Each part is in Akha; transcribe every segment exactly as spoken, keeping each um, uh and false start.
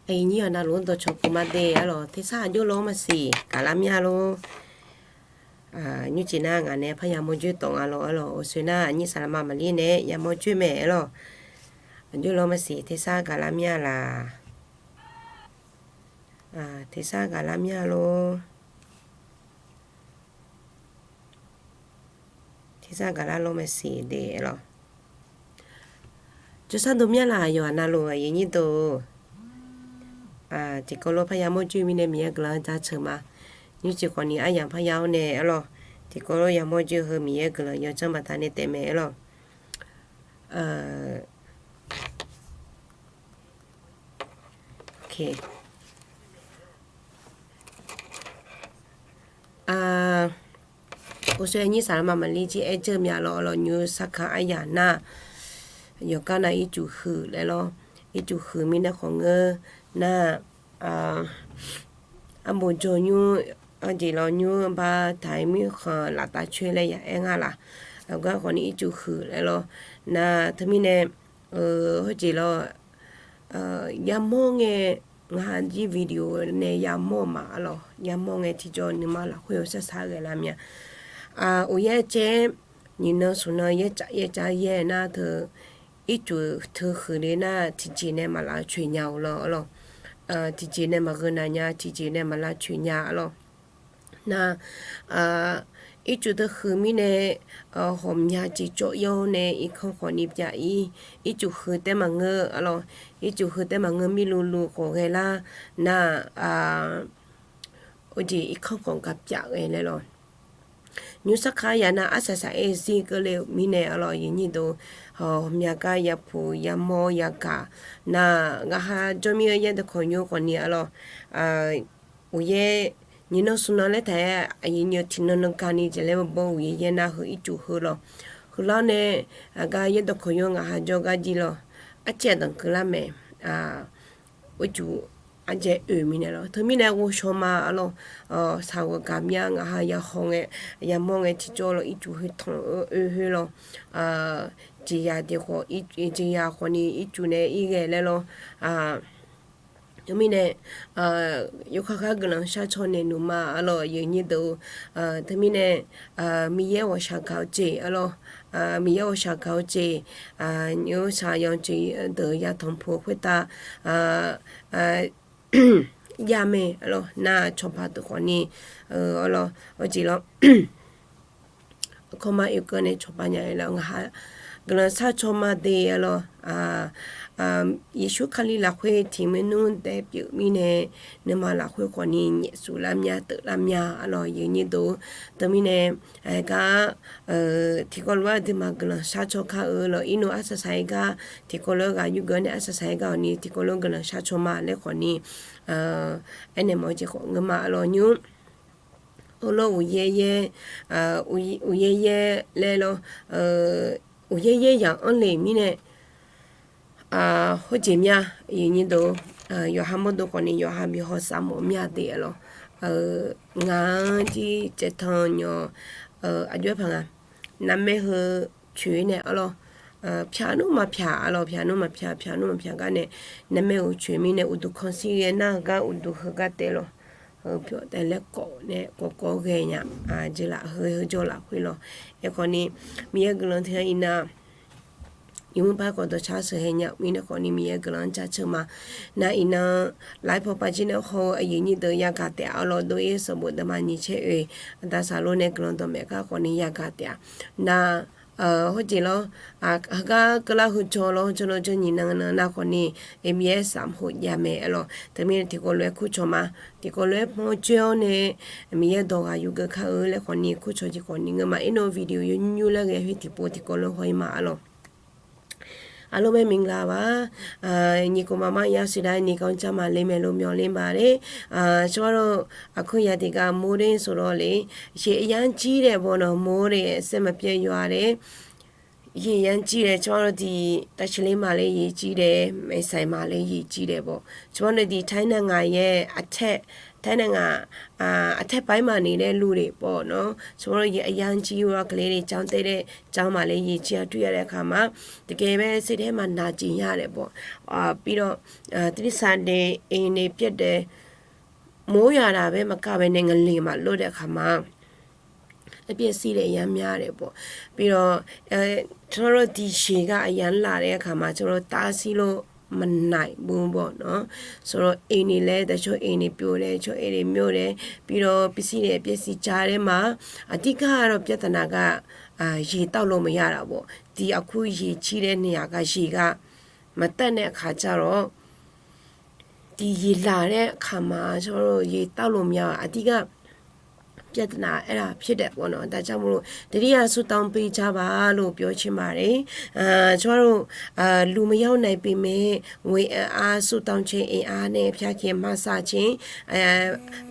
Aqnyir yawqha navluf-anr dawqcawq puq ma de arlawq. Tersar aqjox law-anr maqsiq gaqlar mya lor. Nymrcif nar ngaq nae parya mawrjoer tawf nga lor arlawq. Awqsoe nar aqnyir saqlaqma maqlir nae ya mawrjoer mae arlawq. Aqjox law-anr maqsiq tersar gaqlar mya laq. Tersar gaqlar mya lor. Tersar gaqlar law maqsiq de arlawq. Jawrsar dov mya laq yawqha navluf aqyuif nyir dov. Tiqkawv lof parya mawrjoer mirnae Miqyaer guiqlanq jaceuq ma. Nymrcif khawfni aryamq parya-awr nae arlawq. Tiqkawv lof ya mawrjoer heu Miqyaer guiqlanq yawdzanr baqda nae taef mae arlawq. Awqsoe aqnyir saqlaqma maqlir jir aer dzeur mya lor arlawq. Nymr sarkar aryamq nar, yawqgar nav ircuf huiq laer lor. Ircuf huiq mirnae khawf ngeur nar, arbof jawr nymr, arjeq lawnymr bar taq-ir mirkhanq laftav coer laer ya aer nga laq. Aqgar khawfni ircuf huiq laer lor. Nar teumirnae, hawjeq lawr, yamawr ngae, ngaq ha jir video nae yamawr ma arlawq. Yamawr ngae tiqjawr nuima lafkhoer-eu sarsar ghae lar mya. Uqyaer caer, nyiq nan smq nan yaer cav yaer cav yaer nar teu, ircuf teu huiq le nar tiqjeq nae maqlav coeq nya-eu lor arlawq. Tiqjeq nae maqgheu nav nya, tiqjeq nae maqlav coeq nya arlawq. Nar, ircuf teu huiq mirnae, hawqmya jeq cawv-ir-awr nae irkanr khawfni pyav-ir. Ircuf huiq taef maqngeur arlawq. Ircuf huiq taef maqngeur mirluvluv khawf ghae lar. Nar, hawjeq irkanr khawf gaq pyaf ghae laer lor. Nymr sarkar ya nar arsaq saq-aer zir keuvle-euq mirnae arlawq aqyuif nyir dov. Hawqmya gar yapuq yamawr yagaq. Nar, ngaq ha jawr mir-eu yaer dawqkawq nymr khawfni arlawq. Uqyaer, nyiq nan smq nan laer taq-aer aqyuif nyir tiqnan nan garni jeq laer bawr uqyaer yaer nar heu ircuf heu lawr. Heular nae, aqgar yaer dawqkawq nymr ngaq ha jawr gar jir lawr. Arcaev danqkeuv lar mae. Ircuf ardzae oeq mirnae lawr. Teumirnae ghovshaw ma arlawq. Saqghawq gaq mya ngaq ha yahaw ngae, yamawr ngae tiqjawr lawr ircuf heu tanq oe khoer lawr. Jeqzaq tiq khawf, jeqzaq khawfni ircuf nae ir ghae laer lawr. Teumirnae, yawkhav khar guiqlanq sharcaw naeq nuq ma arlawq aqyuif nyir dov. Teumirnae, Miqyaer ghawqshaq gaq-eu jeq arlawq. Miqyaer ghawqshaq gaq-eu jeq, nymr shaqyan jeq deuq yatanq puq-eu khoertav, jav mae arlawq. Nar cawba deuq khawfni, arlawq, hawjeq lawr, kawrmar oekeuv nae cawba nya-eu lawr ngaq ha guiqlanq sharcaw ma de arlawq. Yeqsur Kali lafkhoer tiqmaernmr dae pyeuf mirnae, nuima lafkhoer khawfni nyaef suf lar mya teuf lar mya arlawq aqyuif nyir dov. Teumirnae, gar, tiqkawv lof-aer aqduimaf guiqlanq sharcaw kar-eu lawr irnov arsaq saq-aer gar, tiqkawv lof-aer ghaq yurgeuf nae arsaq saq-aer gar awqni tiqkawv lof guiqlanq sharcaw ma laer khawfni, aernaeq mawf-eu jeq khawf ngeur ma arlawq nymr. Arlawr uqyaer yaer, uqyaer yaer laer lawr, uqyaer yaer yaq-anr le mirnae, hawjeq mya, aqyuif nyir dov, yawqha mawrdo khawfni yawqha bi hawsav mawf mya de arlawq. Ngaq-anr jir caevtan nyawq, aqjox-aer paq nga. Narmaer heu coeq-ir nae arlawq, pyaq nmr maqpyaq arlawq, pyaq nmr maqpyaq, pyaq nmr maqpyaq gar nae, narmaer heu coeq mirnae uqduq kanr shir ghae nar-eu gar uqduq heugar taef lawq. Heu pyawq taef laer kawv nae kawv kawv ghae nya, jeqlaf heu heu jawr lafkhoer lawq. Aerkhawfni, Miqyaer guiqlanq tiqghaq iqnan, yawmuiq par khawf dawqcar sheuqhae nya mirnae khawfni Miqyaer guiqlanq-anr jaceuq ma. Nar iqnan, lafir pawpav jir nae haw-eu aqyuif nyir deuq yagaq taef-a arlawq dov-ir sanqbof deuq ma nyiq caer oe, aqda saqlo nae guiqlanq dawqmaeq gar khawfni yagaq taef-a. Nar, hawjeq lawr, heugar keuvlar heu jawr lawr jawr lawr jawr nyiq nan nan nar khawfni, Miqyaer safmq hof jav mae arlawq. Teumirnae tiqkawv lof-aer kurcawq ma. Tiqkawv lof-aer panjoer-awr nae, Miqyaer dawq ghaq yurgeuf kar-eu laer khawfni kurcawq jeq khawfni ngeur ma. Aernar video yawnymr laer ghae khoer tiqpov tiqkawv lof haw-ir ma arlawq. Aqlawr mae maqngeur-a, nyiq khof maqmar yar siqdar ni kanr jar maqle maeqlo myawq le maqle. Tsawrhaq lawr, aqkuir ya tiqgar mawr le sawq lawr le, yeq yar jir dae baw nawq mawr le saer maqpyaer yaw-a le. Yeq yar jir dae tsawrhaq lawr tiq tavciq le maqle yeq jir dae, maeqsaiq maqle yeq jir dae baw. Tsawrhaq lawr tiq tair nar ngaq yaer aqtaer taer nae ngaq, aqtaer paq-aer maqni laer luf le bawq nawr, สำหรับ yaq aqyar jir-awr keuvle le janr taer laer janr maqle yeqjir-a tui-a laer khaqma, teugeq bae sirdaer maqnaq jeq nya laer bawq, bi lawr, tiqsaq dae, eq nae pyaer dae, mawr yaq laf bae maqkav bae nae ngaqleq maqlor dae khaqma, แอปเปิ้ล sir dae yar mya laer bawq, bi lawr, สำหรับ tiqsheq gar aqyar laf laer khaqma สำหรับ tav sir lor maqnaq bur bawq nawr, สำหรับ eq nae laer daqcawq eq nae pyeuf laer cawq eq nae myeuf laer, bi lawr, bi sir nae pyaer sir ja laer ma, aqdir gar lawr pyaer taq naq gar, yeq tawv lo maqya laf bawq, tiq aqkur yeq jir laer nae yaq gar yeq gar maqtaev nae khaq ja lawr, tiq yeq laq laer khaqma สำหรับ yeq tawv lo maqya aqdir gar พิจารณา aer laf pyaer daef bawq nawr, daqjar mawr lor, တတိယဆုတောင်းပေးကြပါလို့ ပြောချင်ပါတယ်. ကျမတို့ လူမရောက်နိုင်ပေမဲ့ ငွေအင်အား ဆုတောင်းခြင်းအင်အားနဲ့ ဖျားခင်မစခြင်း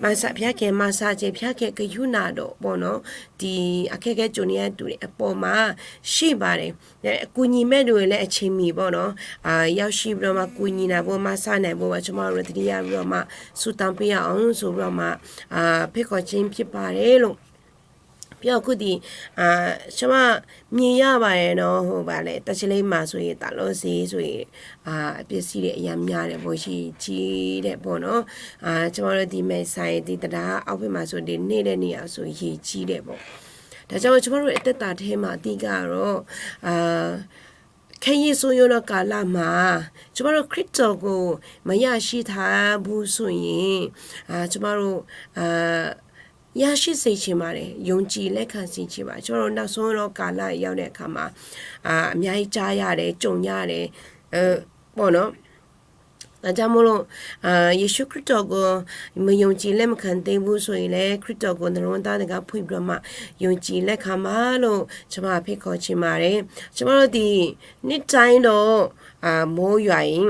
မစ ဖျားခင်မစခြင်း ဖျားခင်ဂရုဏာတော်ပေါ့နော် ဒီအခက်အခဲကြုံနေရသူတွေအပေါ်မှာ ရှိပါတယ်. အကူအညီမဲ့တွေလည်း အချိန်မီပေါ့နော် ရောက်ရှိပြီးတော့မှ ကူညီနိုင်ဖို့ မစနိုင်ဖို့ပါ ကျမတို့ သတိရပြီးတော့မှ ဆုတောင်းပေးရအောင်ဆိုပြီးတော့မှ ဖိတ်ခေါ်ခြင်းဖြစ်ပါတယ်လို့ ပြော အခုဒီ ကျမ မြင်ရပါတယ်နော် ဟိုဗာလဲ တချင်လေးမှာဆိုရင် တလို့စီဆိုရင် အပျက်စီးတွေ အရမ်းများတယ်ပေါ့ ရေကြီးတယ်ပေါ့နော် ကျမတို့ဒီ မဲဆိုင် ဒီတံတားအောက်ဘက်မှာဆို ဒီနေ့တဲ့နေရာဆို ရေကြီးတယ်ပေါ့ ဒါကြောင့် ကျမတို့ အသက်တာထဲမှာ အဓိကတော့ ခဲယဉ်းစိုးရိမ်သောကာလမှာ ကျမတို့ ခရစ်တော်ကို မရရှိထားဘူးဆိုရင် ကျမတို့ ရရှိစေချင်ပါတယ်။ ယုံကြည်လက်ခံစေချင်ပါတယ်။ ကျမတို့ နောက်ဆုံးသောကာလရောက်တဲ့အခါမှာ အများကြီးကြားရတယ်၊ ကြုံရတယ်ပေါ့နော်။ ဒါကြောင့်မို့လို့ ယေရှုခရစ်တော်ကို မယုံကြည်လက်မခံသေးဘူးဆိုရင်လည်း ခရစ်တော်ကို နှလုံးသားတကားဖွင့်ပြီးတော့မှ ယုံကြည်လက်ခံပါလို့ ကျမဖိတ်ခေါ်ချင်ပါတယ်။ ကျမတို့ဒီနှစ်တိုင်းတော့ မိုးရွာရင်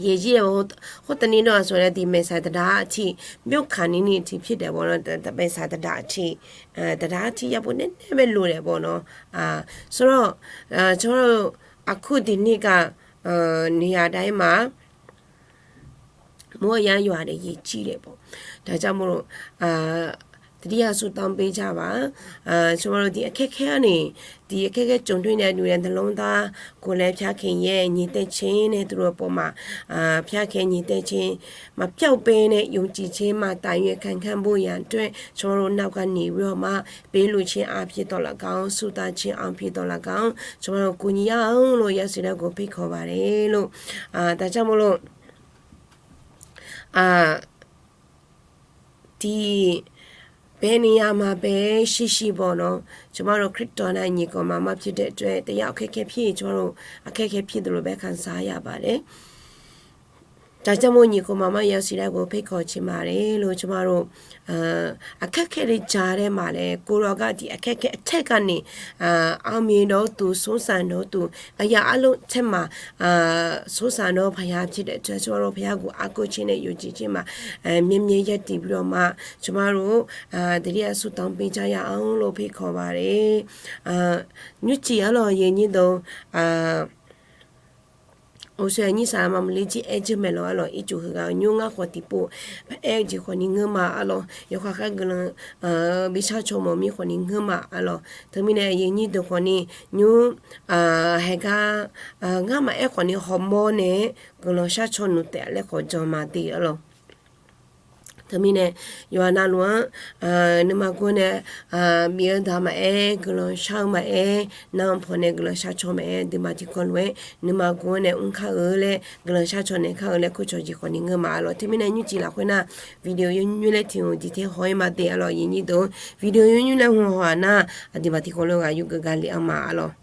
ရေကြီးတယ်။ ဟိုတနေ့တော့ဆိုလည်း ဒီမဲဆိုင်တံတားအထိ မြို့ခံနေနေထိဖြစ်တယ်ပေါ့နော်။ တ- မဲဆိုင်တံတားအထိ အဲ တံတားအထိရောက်ဖို့ နည်းနည်းပဲလိုတယ်ပေါ့နော်။ အာ ဆိုတော့ အဲ ကျွန်တော်တို့ အခုဒီနှစ်က အဲ နေရာတိုင်းမှာ မိုးအရမ်းရွာတယ်၊ ရေကြီးတယ်ပေါ့။ ဒါကြောင့်မို့လို့ အာ သတိရဆုတောင်းပေးကြပါ။ အာ ကျွန်တော်တို့ ဒီအခက်အခဲကနေ ဒီအခက်အခဲကြုံတွေ့နေရတဲ့ နှလုံးသားကိုလည်း ဖျားခင်ရဲ့ ညီသက်ခြင်းနဲ့ သူတို့အပေါ်မှာ အာ ဖျားခင်ညီသက်ခြင်း မပျောက်ဘဲနဲ့ ယုံကြည်ခြင်းမှာ တာယာခံခန့်ဖို့ရန်အတွက် ကျွန်တော်တို့ နောက်ကနေပြီးတော့မှ ပေးလှူခြင်းအားဖြင့်သော်လည်းကောင်း၊ ဆုတောင်းခြင်းအားဖြင့်သော်လည်းကောင်း၊ ကျွန်တော်တို့ ကူညီရအောင်လို့ ရောက်စီတန်းကို ဖိတ်ခေါ်ပါတယ်လို့။ အာ ဒါကြောင့်မို့လို့ အာ ဒီ ဘယ်နေရာမှာပဲရှိရှိပေါ့နော်၊ ကျွန်မတို့ ခရစ်တော်နဲ့ ညီအစ်ကိုမောင်မဖြစ်တဲ့အတွက် တယောက်အခက်အခဲဖြစ်ရင် ကျွန်မတို့ အခက်အခဲဖြစ်သလိုပဲ ခံစားရပါတယ်။ ဒါကြောင့်မို့ ညီအစ်ကိုမောင်မရောက်စီတန်းကို ဖိတ်ခေါ်ချင်ပါတယ်လို့ ကျွန်မတို့ အခက်အခဲတွေကြားထဲမှာလည်း ကိုယ်တော်က ဒီအခက်အခဲအထက်ကနေ အာ အောင်မြင်တော်သူ၊ ဆုံးသင်တော်သူ၊ အရာအားလုံးအထက်မှာ အာ ဆုံးသင်တော်ဘုရားဖြစ်တဲ့အတွက် ကျွန်မတို့ ဘုရားကို အားကိုးခြင်းနဲ့ ယုံကြည်ခြင်းမှာ အဲ မြဲမြဲရပ်တည်ပြီးတော့မှ ကျွန်မတို့ အာ သတိရဆုတောင်းပေးကြရအောင်လို့ ဖိတ်ခေါ်ပါတယ်။ အာ ညွန့်ကြည်အားလီၤ ယိင်းကြီးတို့ အာ အိုဆွေ အညိစၢ်မမလီကၠံၣ် အဲၣ်ကၠၢၢ်မဲာ်လီၤ အလီၤ အီးကၠိၣ်ဟူးဂၤ ညိုငါ khawf tiqpov အဲၣ်ကၠၢၢ် khawf ni ngeur ma အလီၤ yawqghaq khaer guiqlanq ဘishar caw mawf mir khawf ni ngeur ma အလီၤ. Teumirnae ယိင်းကြီးတို့ khawf ni nymr haeqgar ngar maqaer khawf ni hawmawr nae guiqlanq shar caw nuq taef laer khawf jan ma de အလီၤ. Teumirnae yawqha navluf-anr nuima gur nae bif-eu daq maqaer, guiqlanq shar-eu maqaer, nar-eu pawnae guiqlanq shar caw maqaer, duimaf tiqkawv lof-aer nuima gur nae mr kar-eu laer, guiqlanq shar caw naeq kar-eu laer kurcawq jeq khawf ni ngeur ma အလီၤ. Teumirnae nymrcif lafkhoer nar video yawnymr laer tiq hmq diqter haw-ir ma de အလီၤ. Yinnyir deuq-or, video yawnymr laer hmq haw ghaq nar, aqduimaf tiqkawv lof-aer ghaq yurgeuf gale-anr ma အလီၤ.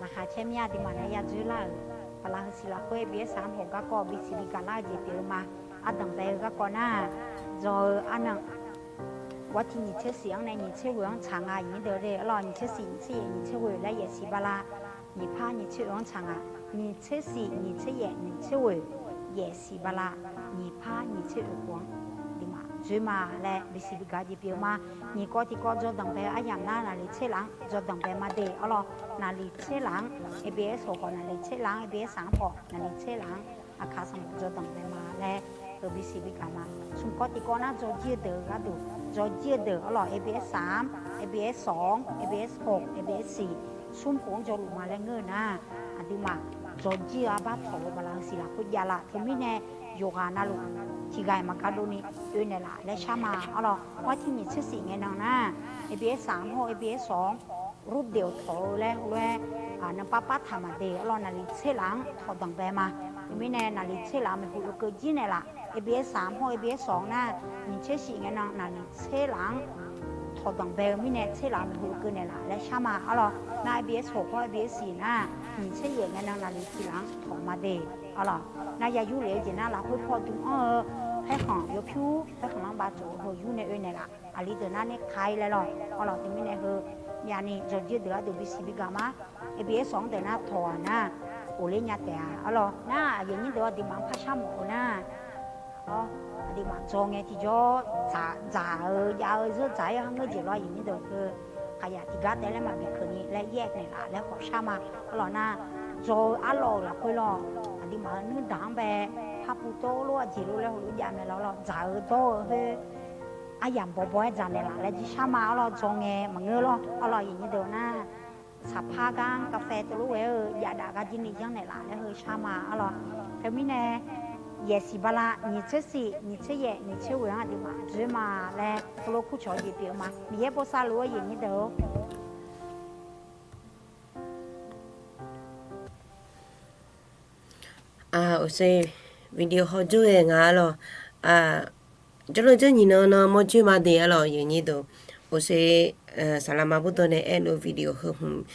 လခ caer mir-a duimaf nae yadzoer lar-euq, baqlaq heu siq lafkhoer bi-aer sar-anr hawq garkawv bisiq bi gaqlar-eu jeq pyeuf-eu ma. Ardanq bae-eu garkawv nar, dzaw-eu arnan, wawr tiq nyiq tser siq-anr nae nyiq tser ghoeq-anr tsaq nga. Yinnyir deuq-or, arlawr nyiq tser siq nyiq tser yaef nyiq tser ghoeq laer yaef siq bala. Nyiq par nyiq tser oeq-anr tsaq nga. Nyiq tser siq nyiq tser yaef nyiq tser ghoeq yaef siq bala. Nyiq par nyiq tser oeq khof-anr duimaf dzoer ma laer bisiq bigaq jeq pyeuf-eu ma. Nyiq kawv tiqkawv dzawrdanq bae-eu aryamq nar naqliq tser laf-anr dzawrdanq bae ma de arlawr. Naqliq tser laf-anr A B S hawq khawf naqliq tser laf-anr, A B S saq-anr khawf naqliq tser laf-anr aqkaq sanqbof dzawrdanq bae ma laer heu bisiq bigaq ma. Smq kawv tiqkawv nar dzawrjir-eu deuq-eu gharduq, dzawrjir-eu deuq arlawr, A B S saq-anr, A B S sawq-anr, A B S hawq, A B S siq, smr khof-anr dzawrluf ma laer ngeur-eu nar, aqduimaf dzawrjir-eu arbar tawq-eu baqlaq-eu siq lafkhoer javlaf. Teumirnae yawqghaq navluf tiqghaq-iq maqgardov ni oe naeqlaf laer shar ma arlawr. Arbar tiq nyiq tser siq ngae nan nar, A B S saq-anr hawr A B S sawq-anr รูปเดียว tawq-eu laer heulof-aer nanrpar par taq maqde arlawr. Naqliq tser laf-anr tawqdanq bae ma. Teumirnae naqliq tser laf-eu maeqhu oekeuv jir naeqlaf. A B S saq-anr hawr A B S sawq-anr nar, nyiq tser siq ngae nan naqliq tser laf-anr tawqdanq bae-eu mirnae tser laf-eu maeqhu oekeuv naeqlaf laer shar ma arlawr. Nar A B S hawq hawr A B S siq nar, nyiq tser yaef ngae nan naqliq tiq laf-anr tawq ma de arlawr. Nar ya yurlef-eu jeq nar lafkhoer paw dm-anr-eu paerkhanq yawpyur paerkhanq lanrbav tsof-eu heu yur nae oe naeqlaf. Aqli deuq nar nae ka-ir laer lawr arlawr. Teumirnae heu myavni dzawrjir deuq gharduq bisiq bigaq ma. A B S sawq-anr deuq nar tawq-aq nar, ghofler nya taef-a arlawr. Nar aqyuif aqnyir deuq aqduimaf-anr par shar mawf-eu nar, aqduimaf dzaw ngae tiqjawr dzaq-eu jav-eu zeur dzaq-ir-a ngeur jeq lawr aqyuif aqnyir deuq heu, khaqyaq tiqgar taef laer maqbi keuvni laer yaer naeqlaf laer khawf shar ma arlawr. Nar dzaw-eu arlawr-euq lafkhoer lawr, aqduimaf-euq nuirdaq-anr bae par puv tawr lof-aer jeq lof laer heulof jav mae lawr lawr, dzaq-eu dawr-eu khoer aryamq bawbaw-aer dzaq naeqlaf laer jir shar ma arlawr. Dzaw ngae maqngeur lawr arlawr aqyuif aqnyir deuq nar, saqpar gar-anr กาแฟ teulof ghae-eu javdaf gar jir ni yanr naeqlaf laer heu shar ma arlawr. Teumirnae yaeq siq bala nyiq tser siq nyiq tser yaeq nyiq tser ghoeq-anr aqduimaf dzoer ma laer heulof kurcawq-eu jeq pyeuf-eu ma. Miqyaer bosav luf-eu aqyuif aqnyir deuq-or. Aqse video hawdzeur ghae nga arlawr. Jawrluf dzeur nyiq nan nan mawr dzoer ma de arlawr aqyuif aqnyir deuq. Aqse saqlaqma bawrdaw nae aerluf video heu hmq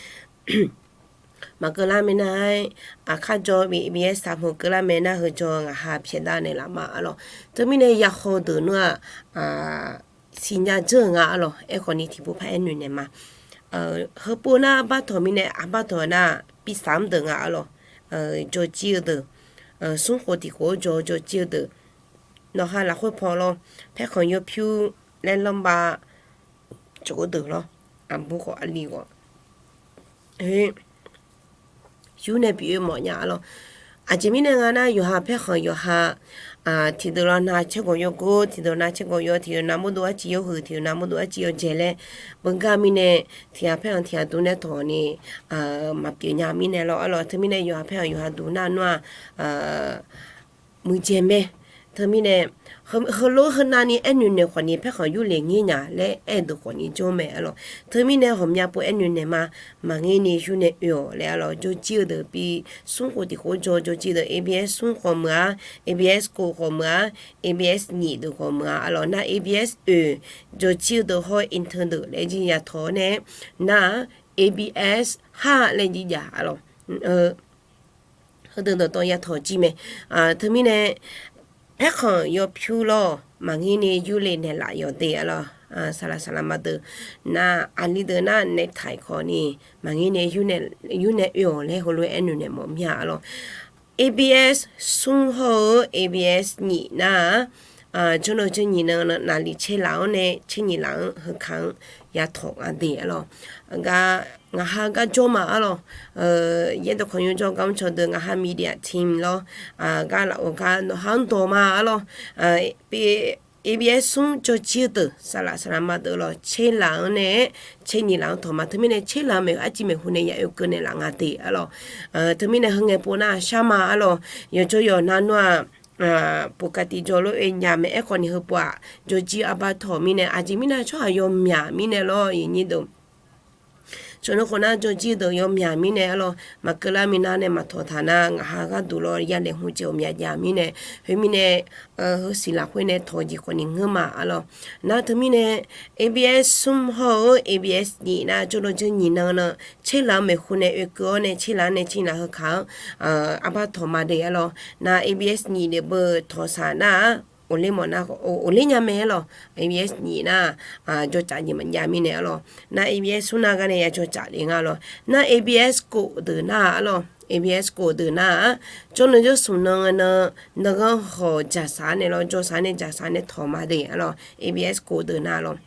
maqkeuv lar mae nar-aer, aqkar jawr bi A B S taq hmq keuv lar mae nar heu jawr ngaq ha pyaeqdav naeqlaf ma arlawr. Teumirnae yahaw deuq nar-aq, siqnya dzeur-eu nga arlawr. Aerkhawf ni tiqpov par aer noeq naeq ma. Heupov nar arbar tawq mirnae arbar tawq nar, pisaq-anr deuq nga arlawr. Jawrjir-eu deuq, smr khof tiq khof-anr jawr jawrjir-eu deuq, nawqha lafkhoer paw lawr, paerkhanq yawpyur laer lanrbav tsof-eu deuq lawr, aqbur khawf aqli khawf yur nae bi oe mawf nya arlawr. Aqjeq mirnae nga nar, yawqha paerkhanq yawqha tiqdeuq law nav caergawq yawgor, tiqdeuq nav caergawq yaw, tiqdeuq nav mawrdo arciv yawhuiq, tiqdeuq nav mawrdo arciv yawjae laer beugar mirnae, tiqghaq paerkhanq tiqghaq duq nae tawq ni maqpyeuf nya mirnae lawr arlawr. Teumirnae yawqha paerkhanq yawqha duq nar nar-aq, muiqdzaeq mae. Teumirnae heulof heunav ni aernoeq naeq khawf ni paerkhanq yurlef ngir nya laer aer-eu deuq khawf ni jawr mae arlawr. Teumirnae ghawqmya pov aernoeq naeq ma. Maqngeur ni yur nae oe-awq laer arlawr. Jawrjir-eu deuq bi smr khof tiq khof jawr jawrjir deuq, A B S smr khawf meuq-ar, A B S khof khawf meuq-ar, A B S nyiq deuq khawf meuq-ar arlawr. Nar A B S oeq jawrjir-eu deuq hawr intern deuq laer jir yatawq-awr nae, nar A B S har laer jir jav arlawr. Heudeuq dawqtawv yatawq jir mae. Teumirnae paerkhanq yawpyur lawr, maqngeur ni yurlef naeqlaf yawq de arlawr. Saqlaq saqlaq ma deuq nar, aqli deuq nar nae taiq khawf ni maqngeur ni yur nae oe-awq laer heulof-aer noeq naeq mawf mya arlawr. A B S smr hawr-eu A B S nyiq nar-aq, jawrnan jawrnyiq nan naqliq tser laf-anr nae tser nyiq laf-anr heukaq-anr yatawq nga de arlawr. Gar ngaq ha gar jawr ma arlawr. Yaerdawq khanqnymr jawrgar mr cawq deuq ngaq ha media team lawr, gar laf-awq gar nawq ha-anr dawq ma arlawr. A B S smr jawrjir-eu deuq saqlaq saqlaq ma deuq lawr, tser laf-anr nae tser nyiq laf-anr tawq ma. Teumirnae tser laf-anr maeq arciv maeqhu nae ya oekeuv naeqlaf nga de arlawr. Teumirnae heu ngae pov nar shar ma arlawr. Yawqjawr yawq nar nar-aq, pov kav tiq jawr lof-aer nya mae. Aerkhawf ni heupov-aq, jawrjir arbar tawq mirnae aqjeq mirnae tsawrhaq yawmyaq mirnae lawr aqyuif aqnyir deuq. Tsawrnawr khawf nar jawrjir deuq yawmyaq mirnae arlawr. Maqkeuv lar minav nae maqtawq taq nar ngaq ha gharduq lawr ya laeqhmq jeq ghawqmya jav mirnae, khoermirnae heu siq lafkhoer nae tawq-eu jeq khawf ni ngeur ma arlawr. Nar teumirnae A B S smr hawr-eu A B S nyiq nar jawrnan jawrnyiq nan nan tser laf-anr maeqhu nae oekeuv-awr nae tser laf-anr nae tser laf heukaq-anr arbar tawq ma de arlawr. Nar A B S nyiq deuq beu tawq saq nar-aq, Oqler mawf nar, oqler nya mae arlawq. A B S nyiq nar, jawrcaf nyiq maqjav mirnae arlawq. Nar A B S smr nar gar nae ya jawrcaf le nga arlawq. Nar A B S kof deuq nar-aq arlawq, A B S kof deuq nar-aq, jawrnan jawrsmq nan nan, nan ghanr hawq dzaqsaq nae lawr, jawrsaq nae dzaqsaq nae tawq ma de arlawq, A B S kof deuq nar lawr.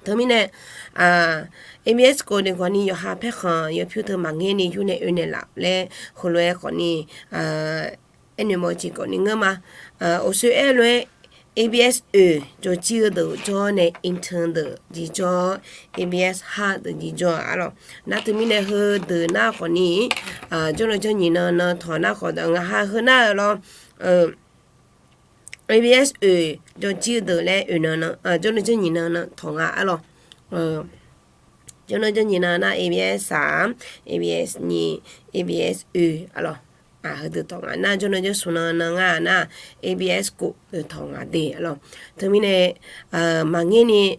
Teumirnae, A B S kof deuq khawfni yawqha paerkhanq yawpyur teu maqngeur ni yur nae oe naeqlaf laer heulof-aer khawfni, aernoeq mawf-eu jeq khawfni ngeur ma. Oqsoe aer-eu lof-aer A B S oeq jawrjir-eu deuq jawr nae intern deuq jir jawr, A B S har deuq jir jawr-a arlawq. Nar teumirnae heudeuq nar khawfni, jawrnan jawr nyiq nan nan tawq nar khawf deuq ngaq ha heu nar-eu lawr, A B S oeq jawrjir-eu deuq laer oeq nan nan, jawrnan jawr nyiq nan nan tawq nga arlawq. Jawrnan jawr nyiq nan nar A B S saq, A B S nyiq, A B S oeq arlawq. Heudeuq tawq nga nar jawrnan jawr smq nan nan nga nar, A B S kof deuq tawq nga de arlawq. Teumirnae, maqngeur ni,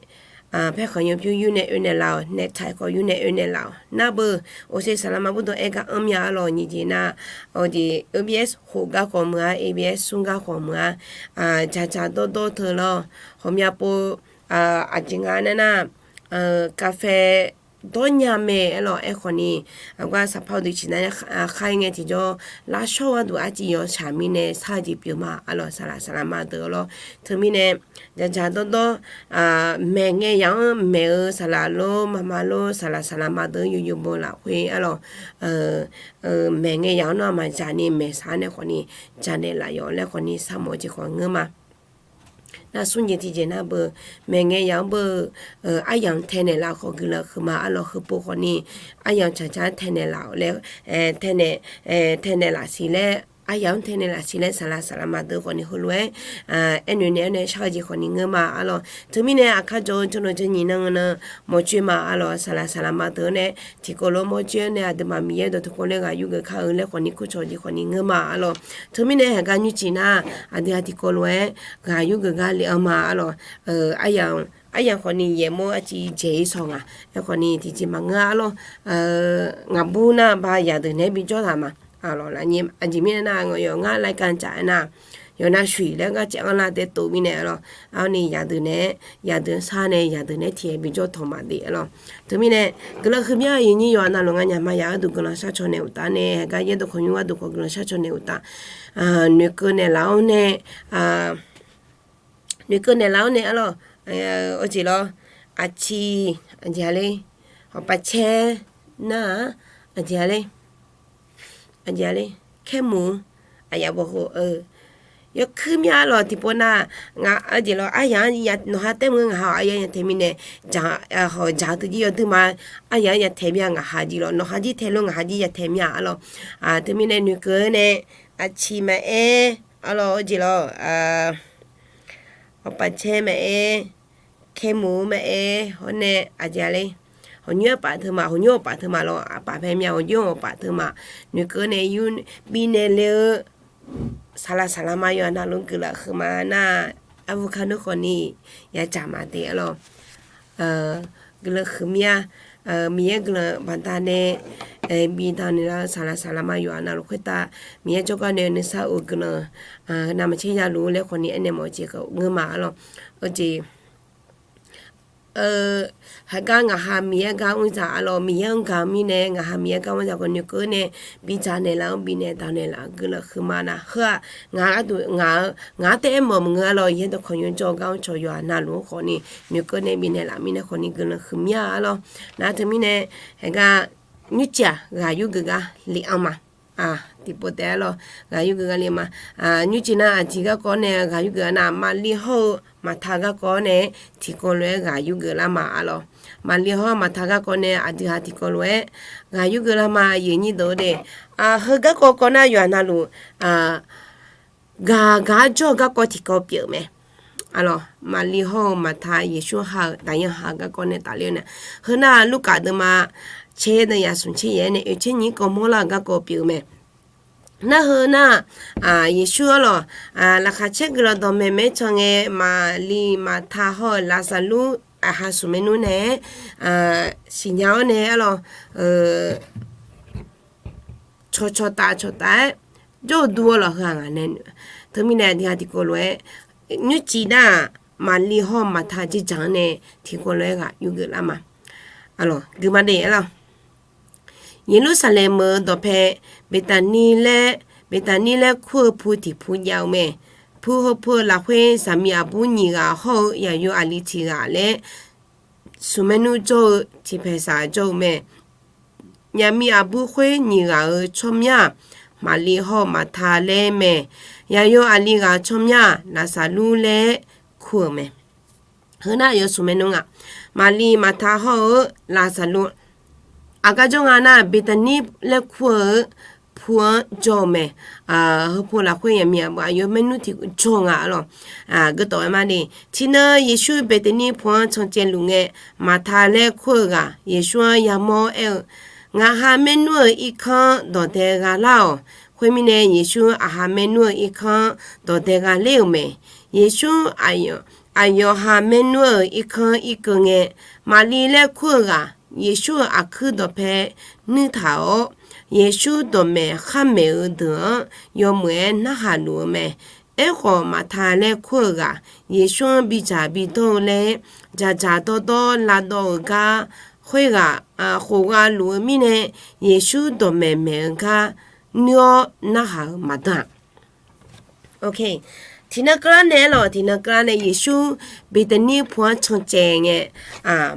paerkhanq yawpyur yur nae oe naeqlaf-awq, naeq taq-aer khawf yur nae oe naeqlaf-awq. Nar beu, oqse saqlaqma bawrdan aer gar anr mya arlawq nyiq jeq nar, aqjeq A B S khof gar khawf meuq-a, A B S smr gar khawf meuq-a, dzaqdzaq dawrdawr teu lawr, hawqmya pov, aqjeq nga nar nar, kaqfae dawrnya mae arlawq. Aerkhawfni, aqgar saqpar-eu deuq ciq nar, khar-ir ngae tiqjawr, lavshawr gharduq arciv yawshaq mirnae shar-eu jeq pyeuf ma arlawq, saqlaq saqlaqma deuq lawr. Teumirnae, dzaqdzaq dawrdawr, maeq ngae yaq-anr maeq-eu saqlaq lor maqma lor saqlaq saqlaqma deuq yawqyawq bo lafkhoer arlawq, maeq ngae yaq-anr nawr maqdzaq ni maeqshaq nae khawfni, dzaq naeqlaf yawf laer khawfni sharmawf-eu jeq khawf ngeur ma. Nar smr jeq tiqjeq nar beu, maeq ngae yaq-anr beu, aryamq tae naeqlaf khawf guiqlanq huiqma arlawq. Heupov khawfni, aryamq tsaqtsaq-anr tae naeqlaf-awq laer, tae naeq, tae naeqlaf siq laer, aryamq-anr tae naeqlaf siq laer saqlaq saqlaqma deuq khawfni heulof-aer, aernoeq naeq-aer nae shar-eu jeq khawfni ngeur ma arlawq. Teumirnae aqkar jawr-eu jawrnan jawr nyiq nan nan mawrjoe ma arlawq, saqlaq saqlaqma deuq-anr nae tiqkawv lof-aer mawrjoe-awr nae aqduimaf Miqyaer dawq tiqkawv lof-aer ghaq yurgeuf kar-eu laer khawfni kurcawq jeq khawfni ngeur ma arlawq. Teumirnae heugar nymrcif nar, aqdui-aq tiqkawv lof-aer ghaq yurgeuf gar le-anr ma arlawq. Aryamq khawfni yaeqmawr arciv jaeq-ir saw nga. Aerkhawfni tiqjeq maqngeur arlawq. Ngaqbur nar ba yaqdeuq naeq-aer bijawr taq ma. Aqjeq mirnae nar, ngaq yawf ngar รายการ caf-aer nar, yawf navshuiq laer ngar caev anrlar dae tov mirnae arlawq. Arni yaqdeuq naeq-aer, yaqdeuq-anr shar nae yaqdeuq naeq-aer tiq-aer bijawr tawq ma de arlawq. Teumirnae, guiqlanq huiqmya-eu aqyuif nyir yawqha navluf ngar nyaqma yaq-eu duq guiqlanq sharcaw naeq uqtaf nae, heugar yaerdawq khawqnymr gharduq khawf guiqlanq sharcaw naeq uqtaf, noeqkeuv naeqlaf-awr nae, noeqkeuv naeqlaf-awr nae arlawq, awqjeq lawr, aqciq, aqjeq-a ler, hawqpavcaer nar-aq, aqjeq-a ler, aqjeq-a ler, kaermuq, aqyaf bawqho-eu, yawkuir mya lawq tiqpov nar, ngaq-anr jeq lawr aryamq-anr nawqha taer mr-eu ngaq ha-awq aryamq-anr yataeq mirnae, hawq dzaq-eu teujir yawduir ma, aryamq-anr yataeq mya ngaq ha jir lawr, nawqha jir tae lor ngaq ha jir yataeq mya arlawq. Teumirnae noeqkeuv-aer nae, aqciq maqaer, arlawq awqjeq lawr, hawqpavcaer maqaer, kaermuq maqaer, hawr nae aqjeq-a ler, hawqnymr aqpaf teu ma, hawqnymr aqpaf teu ma lawr, aqpaf pae mya hawqnymr aqpaf teu ma, noeqkeuv nae yur bifnaeq le-eu, saqlaq saqlaqma yawqha navluf guiqlanq huiqma nar, arvu kar nmr khawfni yadzaq ma de arlawq. Guiqlanq huiqmya, Miqyaer guiqlanq baqdanae bidanaeq laf-eu saqlaq saqlaqma yawqha navluf khoertav Miqyaer jawrgar nae nuisar of guiqlanq navmaqtser yaluf laer khawfni aernaeq mawf-eu jeq khawf ngeur ma arlawq. Awqjeq haqgar ngaq ha Miqyaer gar mr dzaq arlawq, Miqyaer-anr gaq-eu mirnae ngaq ha Miqyaer gar mr dzaq khawf noeqkeuv nae bidzaq naeqlaf-anr bifnaeq daq naeqlaf guiqlanq huiqma nar heu-aq, ngaq-anr taef-aer mawf maqngeur arlawq, yaerdawq khawqnymr jawr-eu gar mrcawq yawqha navluf-anr khawfni noeqkeuv nae bifnaeq laf mirnae khawfni guiqlanq huiqmya arlawq. Nar teumirnae, haqgar nymrcif-aq ghaq yurgeuf gar le-anr ma. Tiqpov taef arlawq, ghaq yurgeuf gar le ma. Nymrcif nar aqjeq garkawv nae ghaq yurgeuf-a nar, Maqliv hawr-eu Maqta garkawv nae tiqkawv lof-aer ghaq yurgeuf lar ma arlawq. Maqliv hawr Maqta garkawv nae aqdui ha tiqkawv lof-aer ghaq yurgeuf lar ma. Aqyuif nyir deuq-eu de, heu garkawv kawv nar yawqha navluf gaq gaq-ar jawr-eu garkawv tiqkawv pyeuf mae. Arlawq, Maqliv hawr-eu Maqta Yeqsur ha-euq daqyan ha garkawv nae tafler-eu nae, heu nar Lurkaf deuvma caer deuv yaf smq tser yaef-aer nae oeq tser nyiq kawv mawrlar-euq garkawv pyeuf-eu mae. Nar heu nar, Yeqsur arlawq, laqkhaq caer guiqlanq dawqmaeq maeq-aer can ngae, Maqliv Maqta hawr-eu Laqzaqlur aqha smq maernmr nae-aer siqnya-awr nae arlawq, cawqcawq taf cawqtaf-aer jawr-eu dur arlawq heu-aq ngaq nae. Teumirnae aqdui ha tiqkawv lof-aer nymrcif nar-aq, Maqli hawr-eu Maqta jir dzaq-anr nae tiqkawv lof-aer ghaq yurgeuf lar ma. Aqlawq, guiqma daef-aer lar. Yeqlursaqlaeq meuq-eu dawqpae Beqtaqnir laer, Beqtaqnir laer kur-eu pu tiq pu jav-eu mae. Pu heu pu-eu lafkhoer zaqmiq aqbur nyiq ghaq hawr-eu yaqyo aqli tiq ghaq laer smqmaer nmr jawr-eu tiqpaeq saq jawr-eu mae. Zaqmiq aqbur khoer nyiq ghaq-euq tsawrmyanr-aq, Maqli hawr-eu Maqta laer mae. Yaqyo aqli ghaq tsawrmyanr-aq, Laqsaqlur laer kur-euq mae. Heu nar yawsmq maernmr nga. Maqli Maqta hawr-eu Laqsaqlur. Aqgar jawr nga nar, Beqtaqnir laer kur-eu pu-anr jawr-eu mae. Heu pu lafkhoer yaqmiq aqbur aqyawf maernmr tiq jawr nga arlawq. Geutawf-aer ma ni, tiqnan Yeqsur Beqtaqnir pu-anr cancaevluf ngae, Maqta laer kur-eu ghaq Yeqsur-anr yamawr aer-eu, Ngaqha maernmr-euq irkanr dawqdae gha lar-awq. Khoermirnae, Yeqsur aqha maernmr-euq irkanr dawqdae gha ler-euq mae. Yeqsur aqyawf ha maernmr-euq irkanr irkeuv ngae, Maqli laer kur-eu ghaq Yeqsur-euq aqkuir dawqpae nuirtaq-awr, Yeqsur dawqmaeq kharmaeq-eu deuq-anr yawmuiq-aer narhaq luf-eu mae. Aerkhawf, Maqta laer kur-eu ghaq Yeqsur-anr bidzaq bidawr-eu laer dzaqdzaq dawrdawr lavdawv-euq gar khoerghaq khofgha luf-eu mirnae, Yeqsur dawqmaeq maeq-eu gar nuir-awr narhaq-euq maqdan-aq. Tiqnan keuvlar nae arlawq, tiqnan keuvlar nae Yeqsur Beqtaqnir pu-anr cancaev ngae,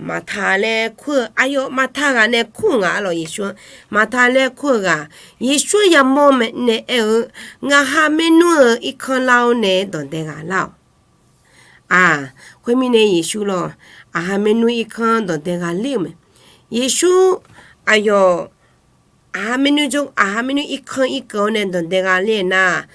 Maqta laer kur-eu aqyawf Maqta ghaq nae kur-eu nga arlawq. Yeqsur-anr Maqta laer kur-eu ghaq Yeqsur-anr yamawr nae aer-eu, Ngaqha maernmr-euq irkanr lar-awr nae dawqdae gha lar-awq. Aq, khoermirnae Yeqsur lawq, aqha maernmr irkanr dawqdae gha ler-euq mae. Yeqsur aqyawf aqha maernmr jawr, aqha maernmr irkanr irkeuv-awr nae dawqdae gha ler-eu nar,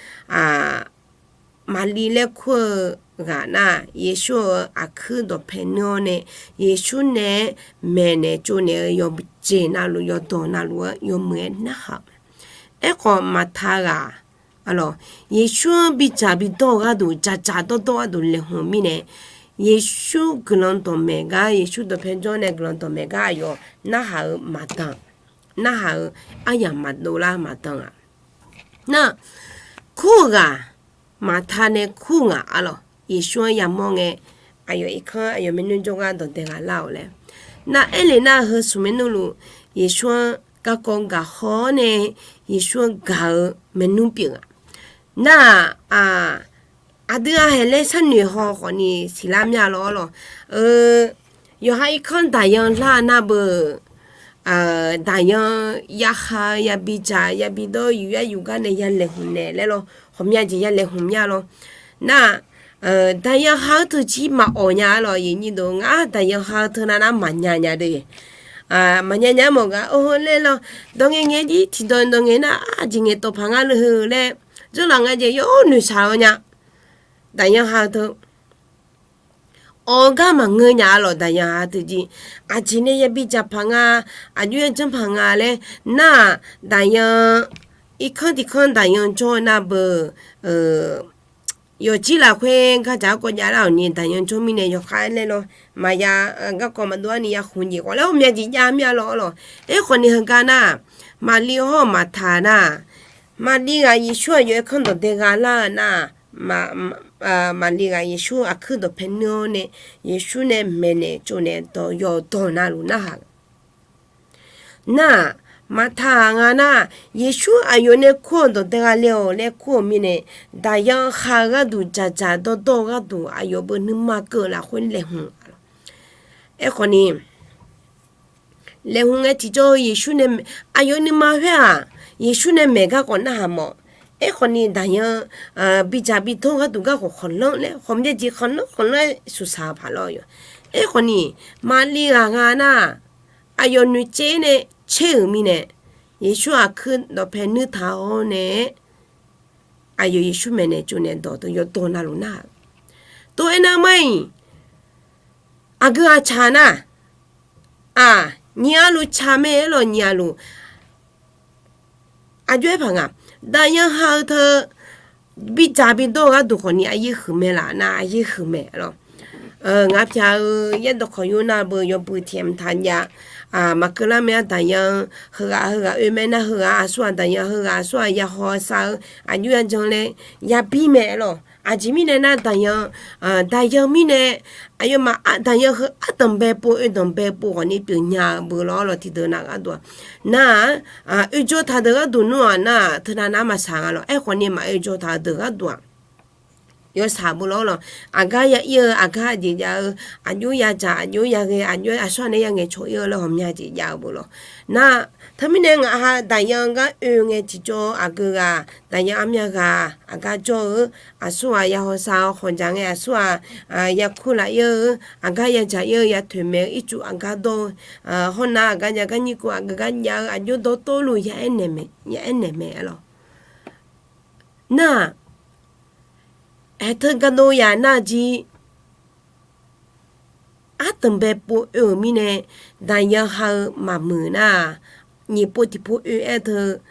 Maqli laer kur-eu ghaq nar, Yeqsur-euq aqkuir dawqpae nuir-awr nae, Yeqsur nae maeqnaeq tsovnaeq-eu yawqjeq navluf yawqdawq navluf-anr yawmuiq-aer narhaq-eu mae. Aerkhawf, Maqta ghaq arlawq, Yeqsur-anr bidzaq bidawr-eu gharduq, dzaqdzaq dawrdawr gharduq laeqhmq mirnae, Yeqsur guiqlanq dawqmaeq gar, Yeqsur dawqpae jawr nae guiqlanq dawqmaeq gar aqyawf narhaq-eu maqdan, narhaq-eu aryamq maqdov lar maqdan-aq. Nar, kur-eu ghaq Maqta nae kur-eu ngaq arlawq, Yeqsur-anr yamawr ngae, aqyawf irkanr aqyawf maernmr jawrgar dawqdae gha lar-awq laer. Nar, aerle nar heu smq maernmr luf Yeqsur-anr garkawv gaqhaw-awr nae Yeqsur-anr gaq-eu maernmr pyeuf nga. Nar-aq, aqdui-aq haeq laer sharnoeq haw khawfni siqlar mya lawr arlawq. Yawqha irkanr daqyan lar nar beu, daqyan yaha-eu yabi dzaq yabi dawr yuf yar yuf gar nae ya laeqhmq naeq laer lawr, ghawqmya jeq ya laeqhmq mya lawr. Nar, daqyan ha-eu teu jir maqawq nya arlawq. Aqnyir deuq, ngar daqyan ha-eu teu navnar maqnya nya de. Maqnya nya mawf gar, or, laer lawr, dawq ngae ngae jir tiqdawq dawq ngae nar, aqjeq ngaeqtawq paq nga le heu laer, dzeurlaf nga jeq yawr noeqshaq-eu nya. Daqyan ha-eu teu awq-eu gar maqngeur nya arlawq. Daqyan ha-eu teu jir aqjeq nae yabi dzaq paq nga, aqjox-aer janr paq nga laer nar-aq, daqyan irkanr tiqkanr daqyan jawr nar beu, yawqjir lafkhoer gardzaq garkawv javlar-awq ni daqyan jawr mirnae yawkhav-aer laer lawr, maqya, garkawv maqdov-ar ni ya khmq jeq khawf laer ghawqmya jeq jav mir-a lawr arlawq. Aerkhawfni heugar nar, Maqli hawr-eu Maqta nar, Maqli ghaq Yeqsur aqyawf irkanr dawqdae gha lar-eu nar, Maqli ghaq Yeqsur aqkuir dawqpae nuir-awr nae, Yeqsur nae maeqnaeq tsovnaeq dawq yawqdawq navluf narhaq Nar-aq, Maqta-aq nga nar, Yeqsur aqyawf nae kur-awq dawqdae gha le-awq laer kur-euq mirnae, daqyan ha-eu gharduq dzaqdzaq dawrdawr-eu gharduq aqyawf beu nuima keuv-eu lafkhoer laeqhmq. Aerkhawfni, laeqhmq ngae tiqjawr-eu Yeqsur nae, aqyawf nuima khoer-aq, Yeqsur nae maeq garkawv narhaq mawf. Aerkhawfni daqyan bidzaq bidawr-eu gharduq garkawv khanqlanr laer, khawqmya jeq khanqlanr khanqlanr-aer suqsaq-eu paq lawr yawq. Aerkhawfni, Maqli ghaq nga nar, aqyawf noeqtsaev nae caer-euq mirnae, Yeqsur aqkuir dawqpae nuir taq-awr nae, aqyawf Yeqsur maeqnaeq tsovnaeq dawq deuq yawqdawq navluf nar-aq, tov aernar mar-iq, aqgeu aqcaq nar, aq, nyiq ghaq luf caq mae-aer lawq, nyiq ghaq luf. Aqjox-aer paq nga, daqyan ha-eu teu bidzaq bidawr-eu gharduq khawfni aqyaer huiq mae laf nar, aqyaer huiq mae lawq. Ngaq pyaq-eu yaerdawq kawq yur nar beu yawbui tiqyamq taq jav. Maqkeuv lar mae-ar, daqyan heughaq heughaq oe mae nar, heughaq aqsur-aq daqyan, heughaq aqsur-aq yahaw sar-eu, aqjox yajan laer yabir mae lawq. Aqjeq mirnae nar, daqyan, daqyan mirnae, aqyawfmaf daqyan heu ardanqbae pov oedanqbae pov ghawqni pyeufnya-eu beu lawr lawq. Tiqdeuq nav gharduq-aq, nar-aq, oejawr taq deuq gharduq nmr-aq nar-aq, teunav nav maqsaq nga lawq. Aerkhawfni maqoejawr taq-eu deuq gharduq-aq, yawshaq beu lawr lawq. Aqgar ya ir-eu, aqgar jeq jav-eu, aqjox ya dzaq, aqjox ya ghae, aqjox aqsur-aq nae ya ngaeqcawq ir-eu laer ghawqmya jeq jav-eu beu lawq. Nar, teumirnae ngaq ha daqyan gar oe ngae tiqjawr aqgeu ghaq, daqyan armyav ghaq aqgar jawr-eu, aqsur-aq ya hawsav-awr khawqjaq ngae aqsur-aq, ya kurlaf ir-eu, aqgar ya dzaq ir-eu, ya toeqmaeq-eu ircuf aqgar dawr-eu, hawnar aqgar jav gar nyir kuv aqgeu gar jav-eu, aqjox dawrtawvluf ya aernaeq mae, ya aernaeq mae lawq. Nar-aq, haeqteu gardov yaq nar jir, ardanqbae pov oe-euq mirnae, daqyan ha-eu maqmuiq nar-aq, nyiq pov tiqpov oe-aer teu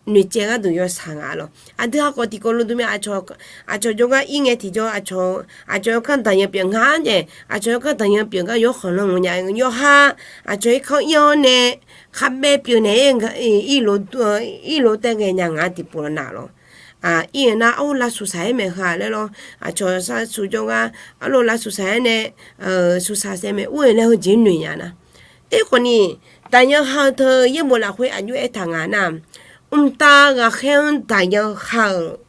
noeqtsaev gharduq yawshaq nga lawq. Aqdui ha khawf tiqkawv lof dmr mae, aqcawq jawrgar ir ngae tiqjawr, aqcawq yawkanr daqyan pyeuf nga-ar nae, aqcawq yawkanr daqyan pyeuf gar yawr khanqlanr nya-eu yawqha, aqcawq irkanr ir-awr nae, kharbaev pyeuf naeq-aer, irlo taev ghaenya nga tiqpov lawq nav lawq. Ir-eu nar, arlof lavsuq saq-aer maeq heu-aq laer lawr, aqcawq sar suq jawrgar, arlof lavsuq saq-aer nae, suq saq saeq maeq ur-eu laer heujeq noeq nya nar. Aerkhawfni, daqyan ha-eu teu yaerbof lafkhoer aqjox aertaq nga nar, mqtav ghaqkhaer-anr daqyan ha-euq,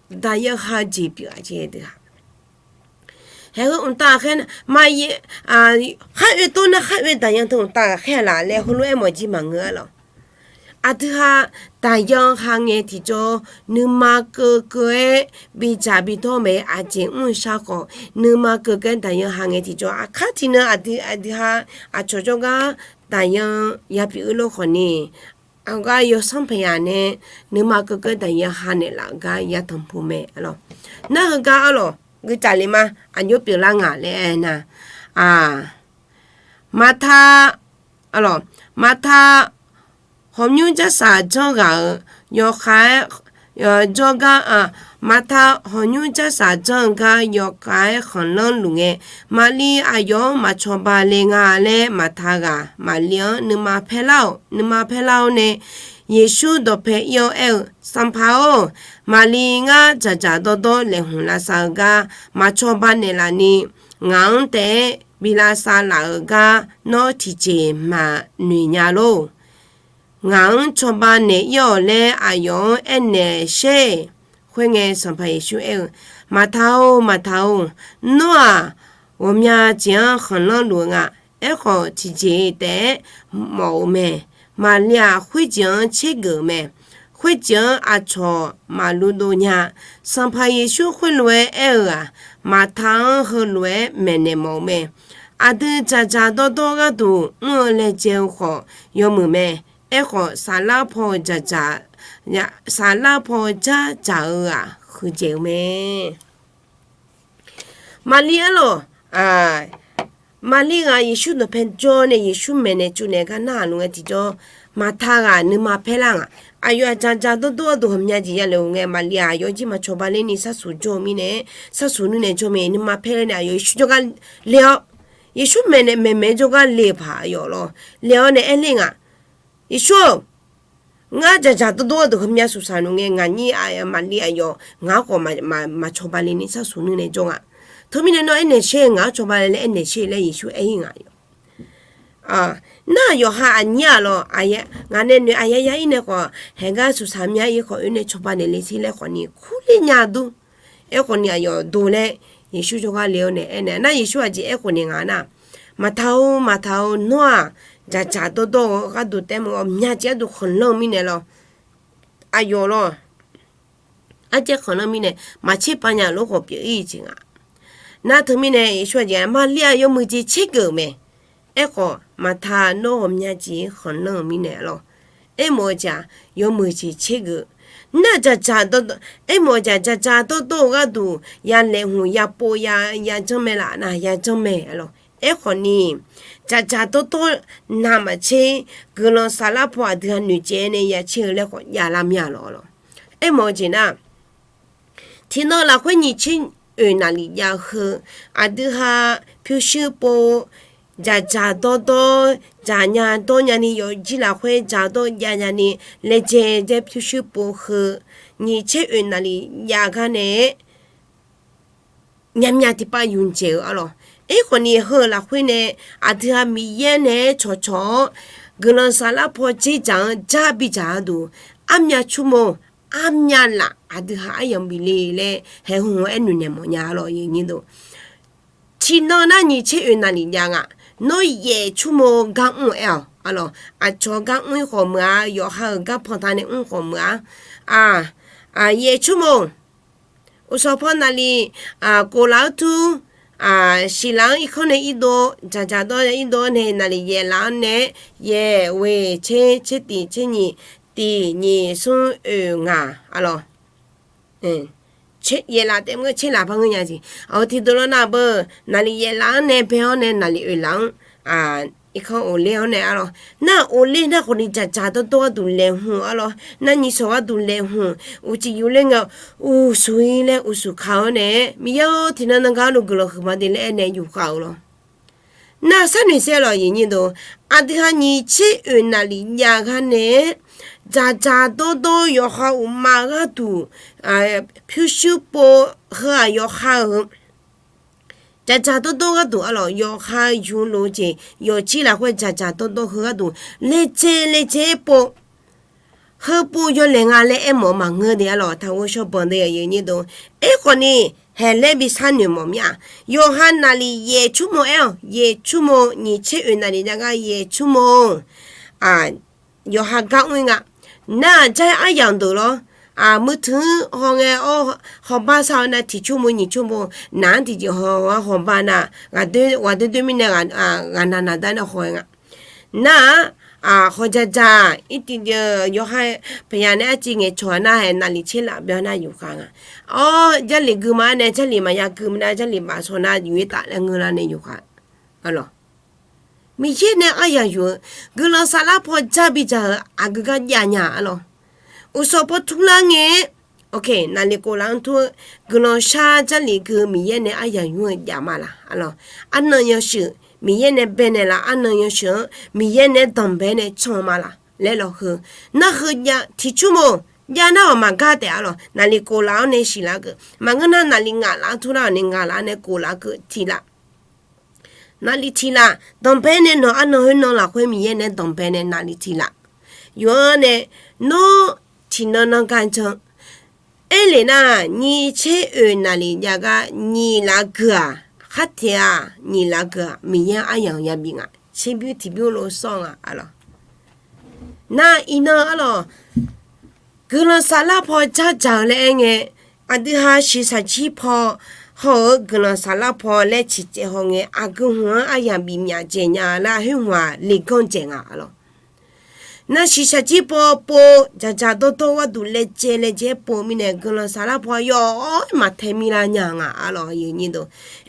daqyan ha-eu jeq pyeuf-a jeq deuq-aq, haeq heu mqtav ghaqkhaer nar, khar oe tov nar khar oe daqyan teu mqtav ghaqkhaer-a laf laer heulof-aer mawf jir maqngeur-a lawq. Aqdui ha daqyan ha ngae tiqjawr, nuima keuv keuv-aer bidzaq bidawr maeq-aer aqjeq mr-eu shar khawf, nuima keuv keuv-aer daqyan ha ngae tiqjawr, aqkar tiqnan aqdui, aqdui ha aqcawq jawrgar daqyan ya pyeuf-eu lor khawfni, aqgar yawsanr paeq yaq nae nuima keuv keuv-aer daqyan ha naeqlaf-euq gar ya tanqpuq mae lawq. Nar heugar arlawq, guicaf le ma, aqjox pyeuflar nga laer aernar, maqta, arlawq, maqta hawqnymr jarsaq janr ghaq-euq yawkhav-aer jawrgar, maqta hawqnymr jarsaq janr-eu gar yawkhav-aer khanqlanr luf ngae, Maqliv aqyawf-anr maqcawba le nga laer maqta ghaq Maqliv-anr nuima paerlar-awq. Nuima paerlar-awr nae Yeqsur dawqpae ir-awr aer-eu, Sanqpaq-or, Maqliv ngar dzaqdzaq dawrdawr laeqhmq lavsav-eu gar maqcawba naeqlaf ni, ngaq-anr taef-aer bi lavsav laf-euq gar nawr tiqjeq maqnoeq nya lor. Ngaq-anr cawba naeq ir-awq laer aqyawf-anr aernaeq sher. Khoerngae Sanqpaq Yeqsur aer-eu, Maqta-or, Maqta-or, nawr-aq, ghawqmya jeq-anr khanqlanr luf-eu nga. Aerkhawf, tiqjeq taef-aer mawf-eu mae. Maqliv-aq, khoerjeq-anr tsergeuf-eu mae. Khoerjeq-anr aqcawq maqlu dov nya. Sanqpaq Yeqsur khoerlof-aer aer-eu-aq, Maqta-anr heulof-aer maeqnaeq mawf-eu mae. Aqdui dzaqdzaq dawrdawr gharduq mr-eu laejae-eu khawf yawmuiq mae. Aerkhawf, saflar paw-eu dzaqdzaq, saflar paw-eu dzardzaq-eu-aq huiqdzaeq-eu mae. Maqliv arlawq, Maqliv ghaq Yeqsur dawqpae jawr nae Yeqsur maeqnaeq tsovnaeq gar narhaq luf ngae tiqjawr, Maqta ghaq nuima paerlar nga. Aqyawf-aq dzaqdzaq dawrdawr gharduq ghawqmya jeq ya laeqhmq ngae, Maqliv-aq aqyawf jir maqcawba ler ni sarsuq jawr-eu mirnae, sarsuq nuir nae jawr mae. Nuima paerlar nae aqyawf Yeqsur jawrgar le-awr, Yeqsur maeqnaeq maeqmaeq-aer jawrgar le-eu paq aqyawf lawr. Le-awr nae aer ler nga. Yeqsur-or, ngar dzaqdzaq dawrdawr gharduq ghawqmya suqsaq luf ngae, ngaq nyir Maqliv aqyawf ngaq-anr khawf maqcawba le ni sarsuq nuir nae jawr nga. Teumirnae nawr aernaeq sher, ngaq-anr cawba le laer aernaeq sher laer Yeqsur aer-ir nga yawq. Nar-aq yawqha aqnyir-aq lawq, ngaq nae noeq aqyaya ir nae khawf, haeqgar suqsaq mya ir khawf oe nae cawba naeq le sher laer khawfni kurler nya dur. Aerkhawfni aqyawf dov laer Yeqsur jawrgar le-awr nae aernaeq nar, Yeqsur aqjeq aerkhof naeq nga nar, Maqta-or, Maqta-or, nawr-aq dzaqdzaq dawrdawr-eu gharduq taef-aer maqawr mya jeq gharduq khanqlanr-eu mirnae lawr. Aqyawf lawr, arjaev khanqlanr mirnae maqtser pav nya lof khawf pyeuf-ir jeq nga. Nar teumirnae Yeqsur aqjeq Maqliv-aq yawmuiq jeq tsergeuf-euq mae. Aerkhawf Maqta nawr ghawqmya jeq khanqlanr-eu mirnae lawr. Aermawf-eu jeq-aq yawmuiq jeq tsergeuf. Nar dzaqdzaq dawrdawr, aermawf-eu jeq dzaqdzaq dawrdawr-eu gharduq ya laeqhmq ya pov ya, ya janr mae laf nar, ya janr mae lawr. Aerkhawfni dzaqdzaq dawrdawr navmaqtser guiqlanq saflar paw aqdui ha noeqtsaev nae ya tser-eu laer khawf javlar mir-a lawr lawr. Aermawf-eu jeq nar, tiqnan lafkhoer nyiq tser oeq naqlif jav heu, aqdui ha pyurshuir pov, dzaqdzaq dawrdawr, dzaqnya dawrnya ni yawfjir lafkhoer dzaq dawr javnya ni, laejae jae pyurshuir pov heu, nyiq tser oeq naqlif jav gar nae-aer, myavmyav tiqpav yuf dzaeq-eu arlawq. Aerkhawfni heu-eu lafkhoer nae aqdui-aq Miqyaer nae-aer cawqcawq-awr guiqlanq saflar paw dzerdzaq-anr jar bidzaq-a duq, armyav tsmr-or, armyav laf aqdui-aq aryamq bif le laer haeqhmq-aer noeqnaeq mawfnya arlawq. Tiqnan nar nyiq tser oeq naqlif jav nga. Nawr yaef tsmr-eu gar mr-eu aer-awq arlawq. Aqcawq gar mr-ir khawf meuq-a, yawqha-euq gar pantav nae mr khawf meuq-a. Yaef tsmr-or, uqsawq paw naqlif kof laf-anr tur, siqlaf-anr irkanr nae irdov, dzaqdzaq dawr irdov-awr nae naqlif yaef laf-anr nae-aer, yaef, ghoeq, tser, tser tiq, tser nyiq, tiq, nyiq, smr, oeq, ngaq arlawq. Yaef laf taef mr-eu tser laf par ngeur nya jeq. Awq, tiqdeuq lawr nar beu, naqlif yaef laf-anr nae bae-awr nae naqlif oeq laf-anr irkanr of ler-awr nae arlawq. Nar of ler nar khawfni dzaqdzaq dawrdawr gharduq laeqhmq arlawq. Nar nyiq shawq gharduq laeqhmq, uqcif yuf ler ngae, uqsmq-ir laer uqsmq ka-awr nae-aer, Miqyaer-or, tiqnan nan gar lof guiqlanq huiqma de laer aernae yufkhav-eu lawr. Nar sharnoeq saer lawq, aqdui ha nyiq tser oeq naqlif jav gar nae-aer, dzaqdzaq dawrdawr yawqha uqma gharduq pyurshuir pov, heu-aq yawqha-euq dzaqdzaq dawrdawr gharduq arlawq, yawqha yuflof-eu jeq yawqjir lafkhoer dzaqdzaq dawrdawr heu gharduq laejae laejae-aer pov, heu pov yawlaeq nga laer aermawf-eu maqngeur de arlawq. Taqghoe shawrbanq de, aerkhawfni haeqlaer bi sharnoeq mawf mir-a. Yawqha naqlif yaef tsmr-or aer-awq, yaef tsmr-or, nyiq tser oeq naqlif jav gar yaef tsmr-or, yawqha gar mr-ir nga. Nar-aq jar-aer aryamq deuq lawr, muiq teuq-anr hawngae-awr hawbar sar-eu nar tiq tsmr-or nyiq tsmr-or naq-anr tiqjeq haw-awr hawbar nar, ghaqdoer ghaqdoer doer mirnae ghaqnaq naqdar nae haw-aer nga. Nar-aq, hawdzaqdzaq irtiq jeq yawqha paqyaq nae arciv ngaeqcawq-a nar-aer naqlif tser laf byan nar yufkhav nga. Awr, Jarlif gui ma-aer nae Jarlif maqya gui ma nar Jarlif bafshaw nar yoeq taf laer ngeur lar nae yufkhav. Arlawq, Miqyaer nae aryaq yuf-eu guiqlanq saflar paw jar bidzaq-euq aqgeu gar jav nya arlawq. Uqsawq paw turlar ngae, naqlif kof laf-anr tur-eu guiqlanq shar Jarlif gui Miqyaer nae aryaq yur-eu jav ma laq arlawq. Arnan yawshuif Miqyaer nae baenaeq laf, arnan yawshuif-anr Miqyaer nae-aer danqbae nae can ma laq laer lawq heu. Nar heu jav tiq tsmr-or, jav nar-awq maqgar taef arlawq. Naqlif kof laf-awr nae siqlar keuv, maqngeur nar naqlif ngaq laf-anr tur lar-awq ni ngaq laf-anr nae kof laf keuv tiq laf. Naqlif tiq laf danqbae nae nawq arnan khoernan lafkhoer Miqyaer nae-aer danqbae nae naqlif tiq laf. Yawf-anr nae, nawr tiqnan nan gar jan. Aerlef nar, nyiq tser oeq naqlif jav gar nyiq laf gui-aq, khar taef-a, nyiq laf gui-aq Miqyaer-anr aryamq yabif nga. Tserbymr tiqbymr lof sawr nga arlawq. Nar iqnan arlawq, guiqlanq saflar paw dzardzaq-eu laer aerngae, aqdui ha shiqshaq jir paw haw-eu guiqlanq saflar paw laer ciqcaev haw ngae, aqgeu hmq-anr aryamq bif myaf dzaeq nya laer khoer hmq-aq leganr dzaeq nga arlawq. Nar shiqshaq jir paw pov dzaqdzaq dawrdawr gharduq laejae laejae-aer pov mirnae guiqlanq saflar paw yawf-awr maqtae mir lar nya nga arlawq.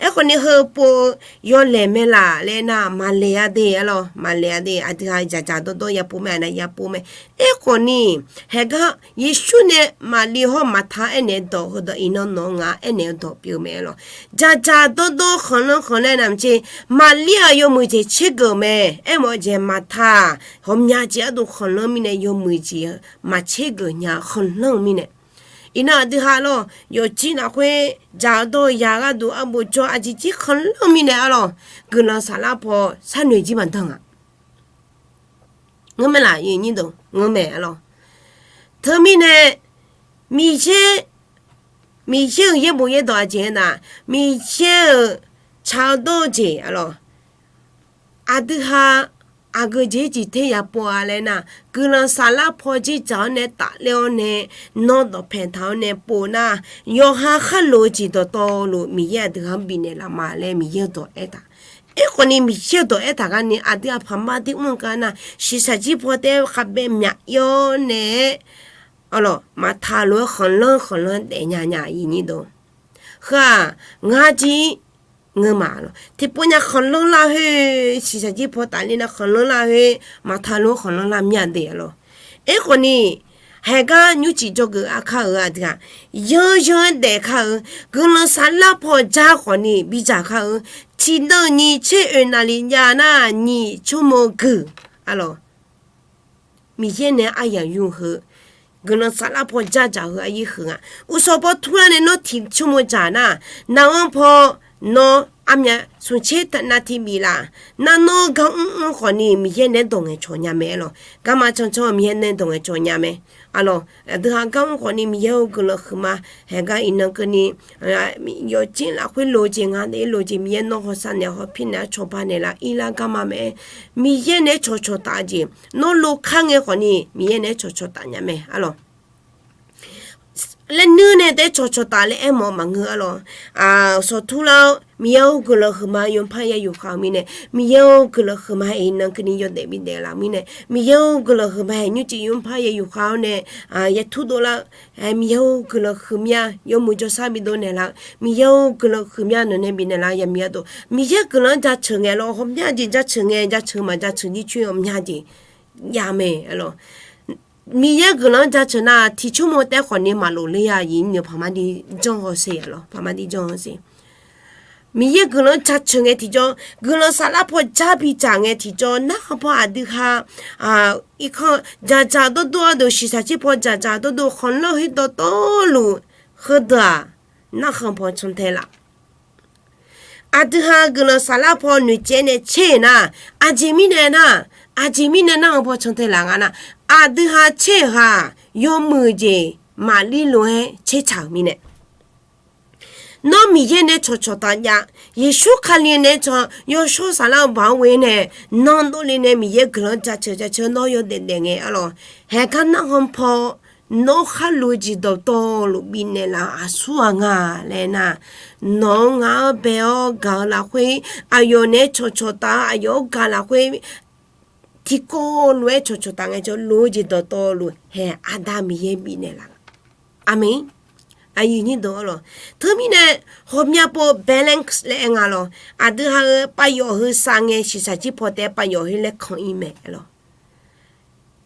Aerkhawfni heu pov-eu yawlaeq mae laf laer nar maqlaeq-a de arlawq, maqlaeq-a de. Aqdui ha dzaqdzaq dawrdawr yapov mae, aqnav yapov mae. Aerkhawfni haeqgar Yeqsur nae Maqlir hawr Maqta aernaeq-eu dawq heudawq iqnan nawq-eu nga aernaeq-eu dawq pyeuf mae arlawq. Dzaqdzaq dawrdawr khanqlanr khanqlaer navmaqtser, Maqlir-aq yawmuiq jeq tsergeuf mae. Aermawf-eu jeq Maqta-aq ghawqmya jeq gharduq khanqlanr mirnae yawmuiq jeq maqtsergeuf nya khanqlanr-eu mirnae. Iqnan aqdui ha lawr yawqjir lafkhoer dzaq-eu dawr-eu ya gharduq arbof jawr aqjeq jir khanqlanr mirnae arlawq, guiqlanq saflar paw sharnoeq jir maqdan-aq. Ngeur mae laf, ngeur mae arlawq. Teumirnae Miqyaer, Miqyaer-euq yaerbof yaerdawq aqjeq-aer nar, Miqyaer-euq tsaq-eu dawr-eu jeq arlawq. Aqdui ha aqgeu jeq-ir jeq ter ya pov-a laer nar, guiqlanq saflar paw jir dzaq-awr nae tafler-awr nae, nawr dawqpae taq-awr nae pov nar, yawqha khar lof-eu jeq dawqtawvluf Miqyaer aqdui ha-anr bifnaeq laf ma laer Miqyaer-eu dawq aertaq. Aerkhawfni Miqyaer-eu dawq aertaq garni aqdui aqpaq mar dir mr-eu gar nar, shiqshaq jir paw taef-aer khavbaev myaq ir-awr nae-aer, arlawq, Maqta lof-aer khanqlanr khanqlanr daef nya nya ir nyir deuq. Heu-aq, ngar jir ngeur ma lawq. Tiqpov nya khanqlanr lar khoer, shiqshaq jir paw tafler nar khanqlanr lar khoer, Maqta lof-aer khanqlanr lar mya de arlawq. Aerkhawfni, haeqgar nymrcif dzawgeuf-a kar-euq aqdui-aq, yanr yanr-aer daef kar-eu, guiqlanq saflar paw jar khawfni bidzaq kar-eu, tiqnan nyiq tser oeq naqlif jav nar nyiq tsawrmawr geuq arlawq. Miqyaer nae aryaq yur heu, guiqlanq saflar paw jardzaq heu aryaer huiq nga. Uqshawq paw turlar nae nawr tiq tsawrmawr dzaq nar, naq-anr paw nawr armyav smqtser nav tiq bif laf, nar nawr gar mr mr khawfni Miqyaer naeq-aer dawq ngaeqcawq nya mae aerlawq. Garma cancan Miqyaer nae dawq ngaeqcawq nya mae. Arlawq, aqdui ha gar mr khawfni Miqyaer-euq guiqlanq huiqma, haeqgar iqnan keuvni yawqjir lafkhoer lof-eu jeq nga naeq-aer lof-eu jeq Miqyaer nawr hawsar naeq hawpir naeq-aer cawba naeqlaf irlar garma mae. Miqyaer naeq-aer cawqcawq taf-eu jeq nawr lo kar ngae khawfni Miqyaer naeq-aer cawqcawq taf nya mae arlawq. Laer nuir nae taef-aer cawqcawq taf laer aermawf maqngeur arlawq. Sawqtur lar-awr Miqyaer-or guiqlanq huiqma yawpar ya yufkhav-eu mirnae, Miqyaer-or guiqlanq huiqma haeq iqnan keuvni yawdaef bidaef laf-eu mirnae, Miqyaer-or guiqlanq huiqma haeq nymrcif nymrpar ya yufkhav-awr nae yatur dovlar-eu, Miqyaer-or guiqlanq huiqmya yawmuiq jawrshar bidov naeqlaf-eu, Miqyaer-or guiqlanq huiqmya nawqnae bifnaeq laf-eu yamiq gharduq Miqyaer guiqlanq-anr jaceuq ngae lawr, hawmya jeq jaceuq ngae jaceuq maqjaceuq jircoer-awr mya jeq ya mae arlawq. Miqyaer guiqlanq-anr jaceuq nar tiq tsawrmawr taef khawfni maqlof ler-a. Aqyuif nyir deuq paqmar dir janr hawsher arlawq, paqmar dir janr hawsher. Miqyaer guiqlanq-anr jaceuq ngae tiqjawr, guiqlanq saflar paw jar bidzaq ngae tiqjawr, narkhan paw aqdui ha irkanr dzaqdzaq dawrdawr ardeuq shiqshaq tser paw dzaqdzaq dawrdawr khanqlanr khoer dawqtawvluf heudeuq-aq, narkhan paw cantae laf. Aqdui ha guiqlanq saflar paw noeqtsaev nae tser-euq nar, aqjeq mirnae nar, aqjeq mirnae narkhan paw cantae laf nga nar, aqdui ha tser-euq ha-aq yawmuiq jeq maqlir lof-aer tsertsaq-euq mirnae, nawr Miqyaer nae cawqcawq taf jav, Yeqsur Kali nae can yawshawr saflar-eu baoq-anr ghoe nae nan dovle nae Miqyaer guiqlanq-anr jaceuq jaceuq nawr yawdaef daef ngae arlawq. Haeqgar narkhan paw nawr khar lof-eu jeq dawqtawvluf bifnaeq laf-eu aqsur ghaq nga laer nar, nawq-anr ngaq-anr bae-awr gaq-eu lafkhoer, aqyawf naeq-aer cawqcawq taf-awr aqyawf-anr gaq lafkhoer tiqkawv lof-aer cawqcawq taf ngaejawr, lof-eu jeq dawqtawvluf haeq Aqda Miqyaer bifnaeq laf-eu. Aqmeq. Aqyuif nyir deuq arlawq, teumirnae ghawqmya pov balance laer aer nga lawr. Aqdui ha-eu paf yawf heu sav ngae shiqshaq tser paw taef-aer paf yawf heu laer kan-ir mae arlawq.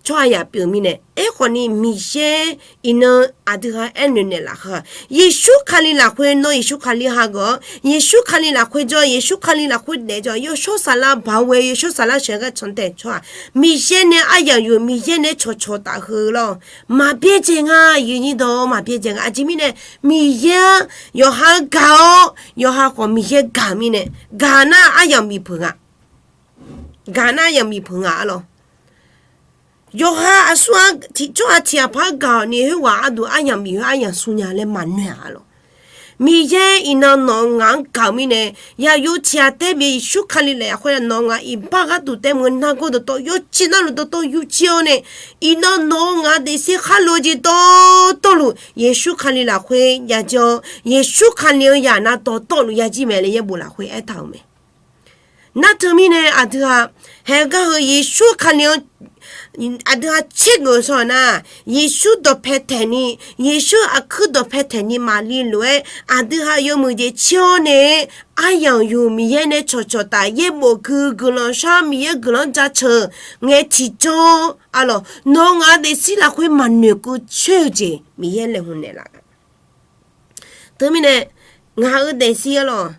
Tsawrhaq yaf pyeuf mirnae, aerkhawfni Miqyaer iqnan aqdui ha aernaeq naeqlaf heu-aq, Yeqsur Kali lafkhoer nawr Yeqsur Kali hageuf-awr, Yeqsur Kali lafkhoer jawr, Yeqsur Kali lafkhoer daef jawr, yawshawr saflar baoq ghoe, yawshawr saflar sheuqghae cantae tsawrhaq, Miqyaer nae aryamq yuf, Miqyaer nae cawqcawq taf heu lawr, maqbyaerdzae nga. Aqyuif nyir dawq maqbyaerdzae nga. Aqjeq mirnae, Miqyaer-anr yawqha gaq-awr yawqha khawf Miqyaer gaq mirnae, gaq nar aryamq bif peuq nga. Gaq nar aryamq bif peuq nga arlawq. Yawqha aqsur-anr tiqjawr-aq tiq aqpar gaq-awq ni khoerghaq arduq aryamq bif khoer aryamq smr nya laer maqnoeq-a arlawq. Miqyaer iqnan nawq-eu ngaq-anr gaq-eu mirnae, yaqyo tiq ghaq taer bif Yeqsur Kali lafkhoer nawq-eu ngaq iqbax gharduq taef meuq nargawr dawqtawv yawcif navluf dawqtawv yurcif-awr nae, iqnan nawq-eu ngaq daefzir khar lof-eu jeq dawqtawvluf Yeqsur Kali lafkhoer yajawr, Yeqsur Kali-eu yaq nav dawqtawvluf yajir mae laer yaerbof lafkhoer aertaq-euq mae. Nar teumirnae aqdui ha, haegar heu Yeqsur Kali-anr aqdui ha tsergeuf-eu shawr-eu nar, Yeqsur dawqpae taeqni, Yeqsur aqkuir dawqpae taeqni maqli lof-aer aqdui ha yawmuiq jeq tser-awr nae, aryamq yuf Miqyaer nae cawqcawq taf yaerbof gui guiqlanq shar Miqyaer guiqlanq-anr jaceuq ngae tiqjawr arlawq, nawq-eu ngaq-eu daefzir lafkhoer maqnoeq keuv coer-eu jeq Miqyaer laeqhmq naeqlaf-a. Teumirnae, ngaq-eu daefzir arlawq,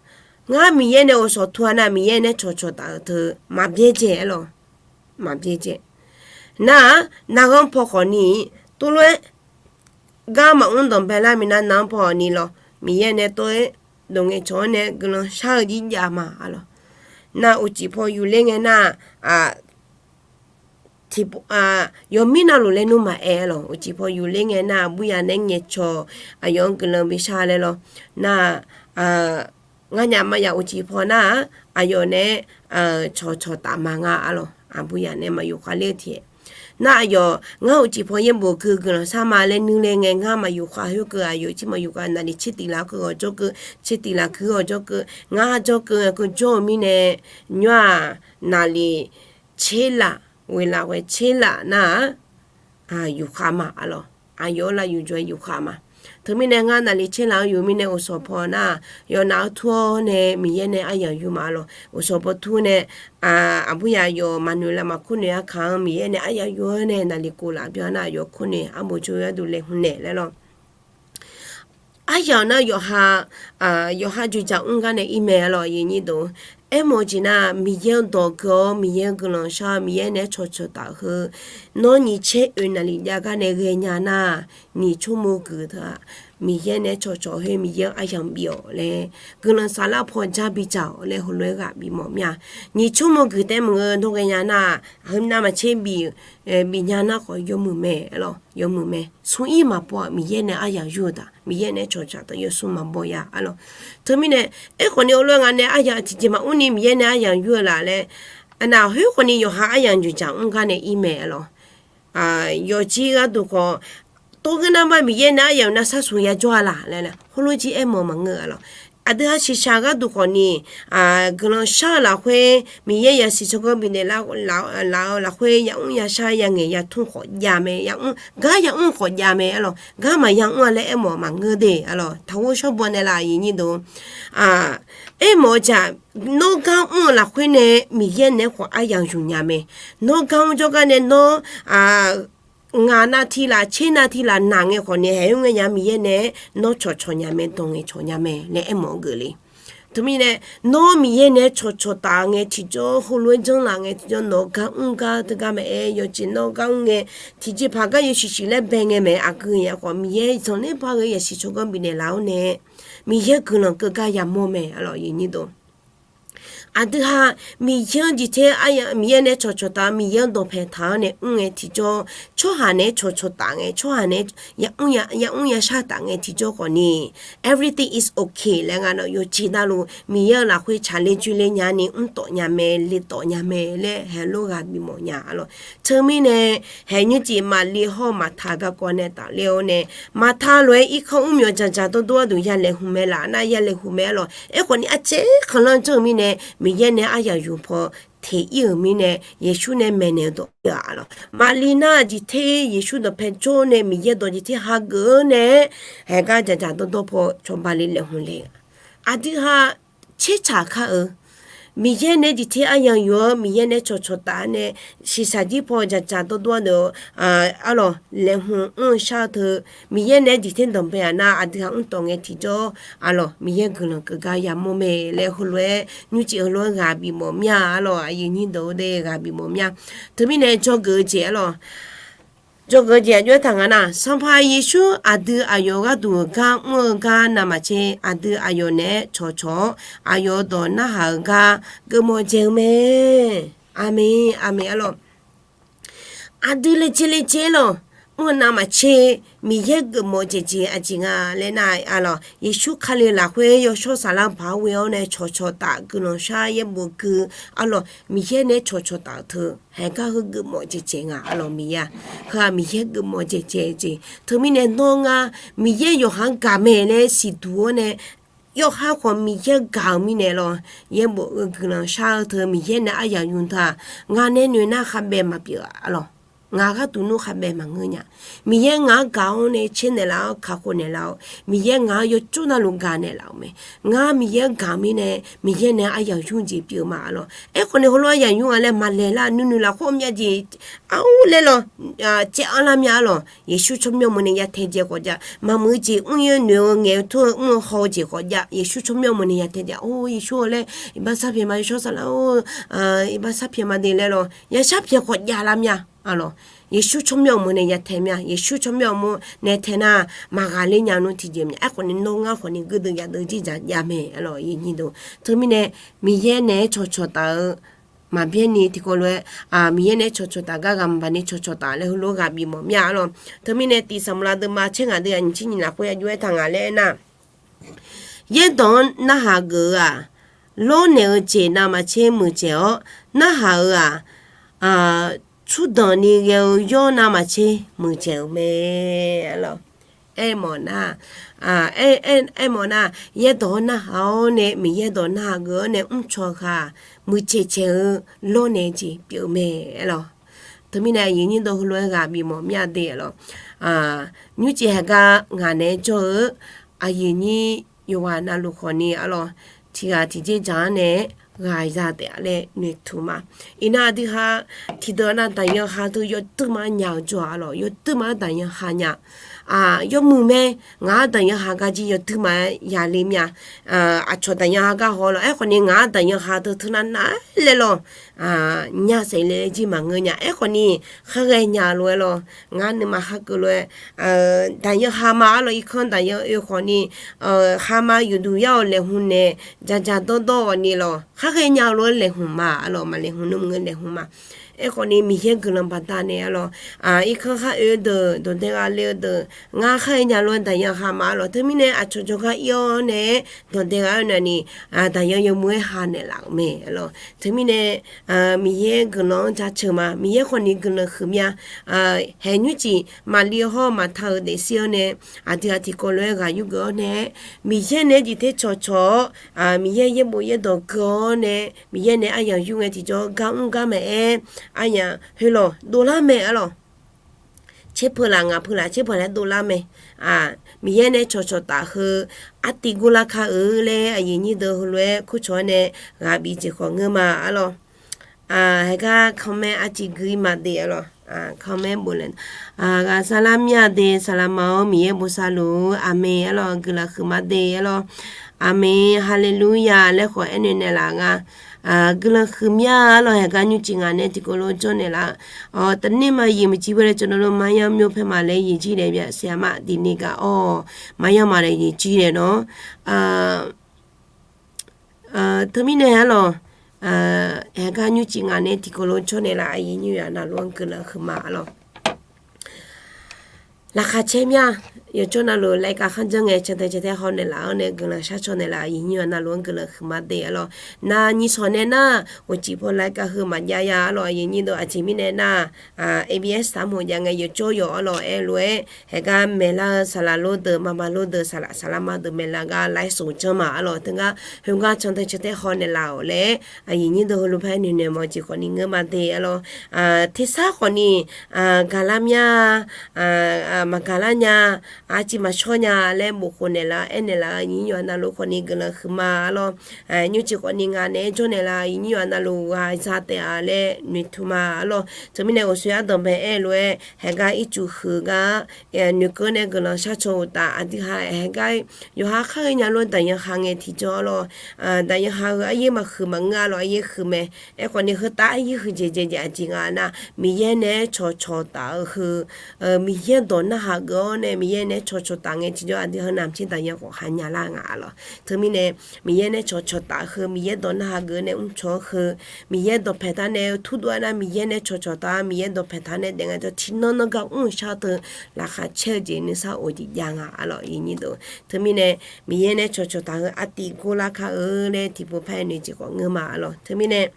ngar Miqyaer nae ghovshaw tur-a nar Miqyaer nae cawqcawq taf-eu teu maqbyaerdzae arlawq, maqbyaerdzae. Nar-aq, narghanr paw khawfni-iq, tuvlof-aer gar maqmr danqbae lar minav narghanr paw khawfni lawr, Miqyaer nae tov-aer dawq ngaeqcawq-anr nae guiqlanq shar-eu jir jav ma arlawq. Nar uqcif paw yufler ngae nar-aq, tiq, yawmir navluf laer nmr maqaer arlawq. Uqcif paw yufler ngae nar-aq, aqbur yaf nae ngaeqcawq aqyawf-anr guiqlanq bishar laer lawr. Nar-aq, ngar nyaf ma yaf uqcif paw nar-aq, aqyawf nae-aer cawqcawq taf ma nga arlawq. Aqbur yaf nae maqyuf khavler-eu tiq nar aqyawf ngar uqcif paw yaerbof gui guiqlanq shar ma laer nuir le ngae, ngar maqyuf khav khoerkeuv aqyawf jir maqyuf khav naqli tser tiq laf keuv ghawqjawr keuv, tser tiq laf keuv ghawqjawr keuv, ngar jawr keuv ngae keuv jawr-eu mirnae, nymr-aq, naqli tser laf, ghoeqlaf ghoe tser laf nar-aq, yufkhav ma arlawq. Aqyawf-anr lav yuf jawr-aer yufkhav ma. Teumirnae ngar naqli tser laf-anr yuf mirnae ghovshaw paw nar-aq, yawf naf-anr tur-awr nae Miqyaer nae aryamq yuf ma arlawq. Ghovshaw paw tur nae, aqbur yaf yawf maqnoeq laf maqkur noeq arkaq-anr Miqyaer nae aryamq yuf-awr nae naqli kov laf byan nar-aq, yawf kur noeq arbof jawr-eu gharduq laeqhmq naeq laer lawr. Aryamq nar yawqha, yawqha joeqjaq mr gar nae ir mae arlawq, aqyuif nyir deuq. Aermawf-eu jeq nar, Miqyaer-anr dawq gui-awr, Miqyaer-anr guiqlanq shar-awr, Miqyaer naeq-aer cawqcawq taf-eu heu, nawr nyiq tser oeq naqliq jav gar nae ghaenya nar, nyiq tsawrmawr gui teu-aq, Miqyaer naeq-aer cawqcawq heu Miqyaer-anr aryamq bif-awq laer, guiqlanq saflar paw jar bidzaq-awq laer heulof-aer ghaq bifmawf mir-a. Nyiq tsawrmawr gui taef maqngeur, nawr ghaenya nar, heu navmaqtser bif, bifnya nar khawf yawmuiq mae, yawmuiq mae. Smr-ir maqbaw-aq, Miqyaer nae aryamq yur-eu taf, Miqyaer naeq-aer cawqcawq taf yawsmr maqbaw ya arlawq. Teumirnae, aerkhawf ni heulof-aer ngaq nae aryamq tiqjeq maqmr ni Miqyaer nae aryamq yur-eu laf laer, aqnaq khoerkhawf ni yawqha aryamq jeqjaq mr gar nae ir mae arlawq. Yawqjeq gharduq khawf, tov ghaer nar ma Miqyaer nae aryamq navsar smq yajawr-a laf laer, heulof jir aermawf maqngeur arlawq. Aqdui-aq shiqshaq gharduq khawf ni, guiqlanq shar-eu lafkhoer, Miqyaer yasiq tsawrganr bifnaeq laf-eu lafkhoer, yamr yashar yangaeq yatmr khawf jav mae, yamr gar yamr khawf jav mae arlawq. Gar maqya mr-a laer aermawf maqngeur de arlawq. Taqghov shawrbaw naeqlaf aqyuif nyir deuq, aermawf-eu jeq-aq, nawr gar mr-eu lafkhoer nae Miqyaer naeq-aer khawf aryamq yuf nya mae. Nawr gar mr jawrgar nae nawr ngaq nav tiq laf tser nav tiq laf naq ngae khawf ni haeq-aer ngae nya Miqyaer nae-aer nawr cawqcawq nya mae, dawq ngaeqcawq nya mae laer aermawf-eu geufle. Teumirnae, nawr Miqyaer nae-aer cawqcawq taf ngae tiqjawr, heulof-aer janrlaf ngae tiqjawr, nawq-eu gar mr gar teugar maqaer, yawqjeq nawr gar mr ngae, tiqjeqpaq gar yawshuif shuif laer bae ngae mae. Aqgeu ya khawf Miqyaer zanqler par ghae yasiq tsawrganr bifnaeq laf-awr nae, Miqyaer guiqlanq keuv gar yamawr mae arlawq. Aqdui-aq, Miqyaer-anr jeq ter, Miqyaer nae-aer cawqcawq taf, Miqyaer-anr dawqpae taq-awr nae mr ngae tiqjawr, tsawrhaq nae-aer cawqcawq taf ngae, tsawrhaq nae-aer yamr yashar taf ngae tiqjawr khawf ni, everything is okay laer nga nawq yawqjeq navluf Miqyaer-euq lafkhoer tsaqler joerler nya ni mrtawf nya mae, letawf nya mae laer haeq lof ghaq bifmawf nya arlawq. Teumirnae, haeq nymrcif Maqli hawr-eu Maqta garkawv nae tafler-awr nae, Maqta lof-aer irkanr mrmyawf dzaqdzaq dawrdawr gharduq yalaeqhmq mae laf nar, yalaeqhmq mae arlawq. Aerkhawf ni arcaer khanqlanr janr-eu mirnae, Miqyaer nae aryaq yuf paw teq ir-euq mirnae, Yeqsur nae maeqnaeq-eu dawq ir-aq arlawq. Maqli nar jeq ter Yeqsur dawqpae jawr nae Miqyaer dawq jeq ter hageuf-awr nae, haeq gar dzaqdzaq dawrdawr paw cawba le laeqhmq le. Aqdui-aq, tsertsaq kar-eu Miqyaer nae jeq ter aryaq yuf-awr, Miqyaer nae cawqcawq taf-awr nae, shiqshaq jir paw dzaqdzaq dawrdawr deuq arlawq laeqhmq mr-eu shar-eu teu, Miqyaer nae jeq ter danqbae-aq nar, aqdui-aq mrtawf ngae tiqjawr arlawq, Miqyaer guiqlanq keuv gar yamawr mae laer heulof-aer nymrcif heulof-aer ghaq bifmawf mir-a arlawq. Aqyuif nyir deuq-eu de ghaq bifmawf mir-a. Teumirnae dzawgeuf-eu jeq arlawq. Dzawgeuf-eu jeq aqjox-aer taq nga nar, Sanqpaq Yeqsur aqdui aqyawf gharduq gar mr-eu gar navmaqtser aqdui aqyawf naeq-aer cawqcawq-awr, aqyawf dawq narhaq-eu gar geufmawf dzaeq-eu mae. Aqmeq, aqmeq arlawq. Aqdui laejae laejae lawq, mr-eu navmaqtser Miqyaer geufmawf dzaeq jeq aqjeq nga laer nar arlawq, Yeqsur Kali lafkhoer yawshawr saflar baq-awr ghoe-awr nae cawqcawq taf guiqlanq shar yaerbof gui arlawq, Miqyaer nae-aer cawqcawq taf-eu teu haeq gar heu geufmawf dzaeq dzaeq nga arlawq. Miqyaer-aq, heu-aq Miqyaer geufmawf dzaeq dzaeq jeq. Teumirnae nawr ngar Miqyaer yawqha-anr gaq mae laer siqduq-awr nae, yawqha khawf Miqyaer gaq-euq mirnae lawq, yaerbof-eu guiqlanq shar-eu teu Miqyaer nae aryaq yuf teu-aq, ngaq nae noeq nar khavbaev maqpyeuf-a lawq. Ngaq gharduq nmr khavbaev maqngeur nya. Miqyaer ngaq-anr gaq-awr nae tser naeqlaf-awr kakhof naeqlaf-awr, Miqyaer ngaq-anr yawcur navluf gaq naeqlaf-euq mae. Ngar Miqyaer-anr gaq-eu mirnae, Miqyaer nae aryaq yur jeq pyeuf ma arlawq. Aerkhawf ni heulof-aer aryaq yur nga laer maqlaeq lar, nuinoeq lafkhoer myav jeq arur laer lawq, caev-anr lar myav arlawq. Yeqsur tsawrmyanr meuq nae ya tae dzae khawf jav, maqmuiq jeq mr-ir-eu noeq-eu ngaeq-eu tur-eu mr-eu haw-eu jeq khawf jav, Yeqsur tsawrmyanr meuq nae ya tae dzae, or Yeqsur-or laer iqbax sharpyaeq ma, yawshawr saflar-or, iqbax sharpyaeq ma de laer lawq, ya sharpyaeq khawf jav lar myav arlawq. Yeqsur tsawrmyanr meuq nae ya tae myav, Yeqsur tsawrmyanr meuq nae tae nar, maqghaqler nya nmr tiqjeq myav. Aerkhawf ni nawr ngar khawf ni guirdeuv yadeuv jir dzaq jav mae arlawq, yawnyir deuq. Teumirnae, Miqyaer naeq-aer cawqcawq taf-eu maqbyaer ni tiqkawv lof-aer, Miqyaer nae-aer cawqcawq taf gar ghaq maqbaq ni cawqcawq taf laer heulof-aer ghaq bifmawf myav arlawq. Teumirnae, tiq Saqmqlav deuvma tser ngaq deuv aqnyir tser nyiq lafkhoer aqjox-aer taq ngaq laer aernar, yaerdawq-anr narhaq geuf-eu-aq, lawrnaeq-eu jeq navmaqtser muiqdzaeq-awr, narhaq-euq-aq, tsur danq ni ghae-eu yawr navmaqtser muiqdzaeq-euq mae. Aermawf nar, aermawf nar, yaerdawq-anr narhaq-awr nae Miqyaer dawq narhaq geuf-awr nae mrcaw-eu khaq, muiqdzaeq dzaeq-eu lawrnaeq jeq pyeuf-eu mae arlawq. Teumirnae aqyuif nyir deuq heulof-aer ghaq bifmawf myav de arlawq. Nymrcif haeqgar ngaq naeq-aer jawr-eu aqyuif nyir yawqghaq navluf khawf ni arlawq, tiqghaq tiqjeq dzaq-anr nae ghaq za taef-a laer noeqtmq ma. Iqnan aqdui ha tiqdeuq nav daqyan ha teu yawduir ma nya-eu jawr-a lawq, yawduir ma-anr daqyan ha nya. Yawmuiq mae, ngaq-anr daqyan ha gar jir yawduir ma-aer yale mya. Aqcawq daqyan ha gar haw lawq, aerkhawf ni ngaq-anr daqyan ha teu teunav nav laer lawq, nya saef le jir maqngeur nya. Aerkhawf ni khar ghae nya lof-aer lawq, ngar nuima khar keuv lof-aer daqyan ha ma-ar lawq, irkanr daqyan oe khawf ni, ha ma yufduq yar-awq laeqhmq naeq jaqjaq dawrdawr-awq ni lawq, khar ghae nya lof-aer laeqhmq ma-ar lawq, maqlaeqhmq nmr ngeur laeqhmq ma. Aerkhawf ni Miqyaer guiqlanq baqdanae-ar lawq, irkanr khar oe-eu deuq, dawqdae ghaq le-eu deuq, ngar khar ghae nya lof-aer daqyan ha ma-ar lawq. Teumirnae aqcawq jawrgar ir-awr nae-aer dawqdae ghaq-aer oe na ni, daqyan yawmuiq-aer ha naeqlaf-euq mae-ar lawq. Teumirnae Miqyaer guiqlanq-anr jaceuq ma. Miqyaer khawf ni guiqlanq huiqmya. Haeq nymrcif maqli hawr maqta-euq daefsir-awr nae, aqdui ghaq tiqkawv lof-aer ghaq yurgeuf-awr nae-aer, Miqyaer naeq-aer jif ter cawqcawq-awr, Miqyaer yaerbof yaerdawq gui-awr nae, Miqyaer naeq-aer aryamq yur ngae tiqjawr gar mr gar maeq-aer, aryamq heulof dovlar mae-ar lawq. Tser peu laf ngaq peu laf tser peu laer dovlar mae. Miqyaer nae cawqcawq taf heu artiv gurlar kar-eu laer aqyuif nyir deuq heulof-aer kurcawq-awr nae ghaq bif jeq khawf ngeur ma-ar lawq. Haeqgar comment arciv gui maqdev-ar lawq. Comment bof laer, ghaq saqlar mir-a de, saqlaqma-awr Miqyaer bosav luf-ur, aqmeq-ar lawq, guiqlanq huiqma de-ar lawq. Aqmeq, haleluya laer khawf aernaeq naeqlaf nga. Guiqlanq huiqmya-ar lawq, haeqgar nymrcif ngaq nae tiqkawv lof jawrnaeq laf-eu. Teumirnae maqyiq maqciv beu laer cawq navluf maqya myo paer maqlaer yiq jir daef bya siq-aq ma, diqni gaq-awr maqya maqlaer yiq jir daef nawr. Teumirnae-ar lawq, haeqgar nymrcif ngaq nae tiqkawv lof jawrnaeq laf, aqyuif nyir yaf navluf-anr guiqlanq huiqma-ar lawq. Laqkhaq caer mya. Yawqjawr navluf laer kav khanr janr ngae, cantae cantae haw naeqlaf-awr nae guiqlanq shar caw naeqlaf, aqyuif nyir yaf navluf-anr guiqlanq huiqma de-ar lawq. Nar nyir shawq nae nar, uqcif paw laer kav heu maqjav ya-ar lawq, aqyuif nyir deuq aqjeq mirnae nar, ABS taq mawf jav ngae yawqjawr yawq-ar lawq aer lof-aer, haeqgar maeqlar-eu saqlaq lor deuq, maqmaq lor deuq, saqlaq saqlaqma deuq maeqlar gar laer soq janr ma-ar lawq. Teugar heugar cantae cantae haw naeqlaf-awq laer, aqyuif nyir deuq heulof paer noeqnoeq mawf jeq khawf ni ngeur ma de-ar lawq. Tersar khawf ni, gaqlar mya, maqgaqlar nya, arciv maqshawr nya laer bof khof naeqlaf-awr aernaeq laf-eu aqyuif nyir yaf navluf khawf ni guiqlanq huiqma-ar lawq. Nymrcif khawf ni ngaq nae jawrnaeq laf, aqyuif nyir yaf navluf ghaq za taef-a laer noeqtmq ma-ar lawq. Teumirnae uqshoe ardanqbae aer-eu lof-aer haeqgar ircuf huiq gar noeqkeuv nae guiqlanq shar caw uqtaf, aqdui ha haeqgar yawqha khar ghae nya lof-aer daqyan ha ngae tiqjawr-ar lawq. Daqyan ha heu aryaer maqhuiq maqngeur-ar lawq, aryaer huiq mae. Aerkhawf ni heu tav aryaer huiq jeq jeq jeq aqjeq nga nar, Miqyaer nae-aer cawqcawq taf-eu heu, Miqyaer dawq narhaq geuf-awr nae Miqyaer nae-aer cawqcawq taf ngae tiqjawr aqdui heu navmaqtser daqyan khawf ha nya lar nga-ar lawq. Teumirnae Miqyaer nae cawqcawq taf heu Miqyaer dawq narhaq geuf-eu nae mrcawq-anr heu, Miqyaer dawqpaeq taq nae turdov-aer nar Miqyaer nae cawqcawq taf-a, Miqyaer dawqpaeq taq nae daef nga jawr tiqnan nan gar mr-eu shar-eu teu laqkhaq caer-eu jeq nuisar of jeq jav nga-ar lawq, aqyuif nyir deuq. Teumirnae Miqyaer nae cawqcawq taf heu artiv gurlar kar-eu laer tiqpov paer noeq jeq khawf ngeur ma-ar lawq. Teumirnae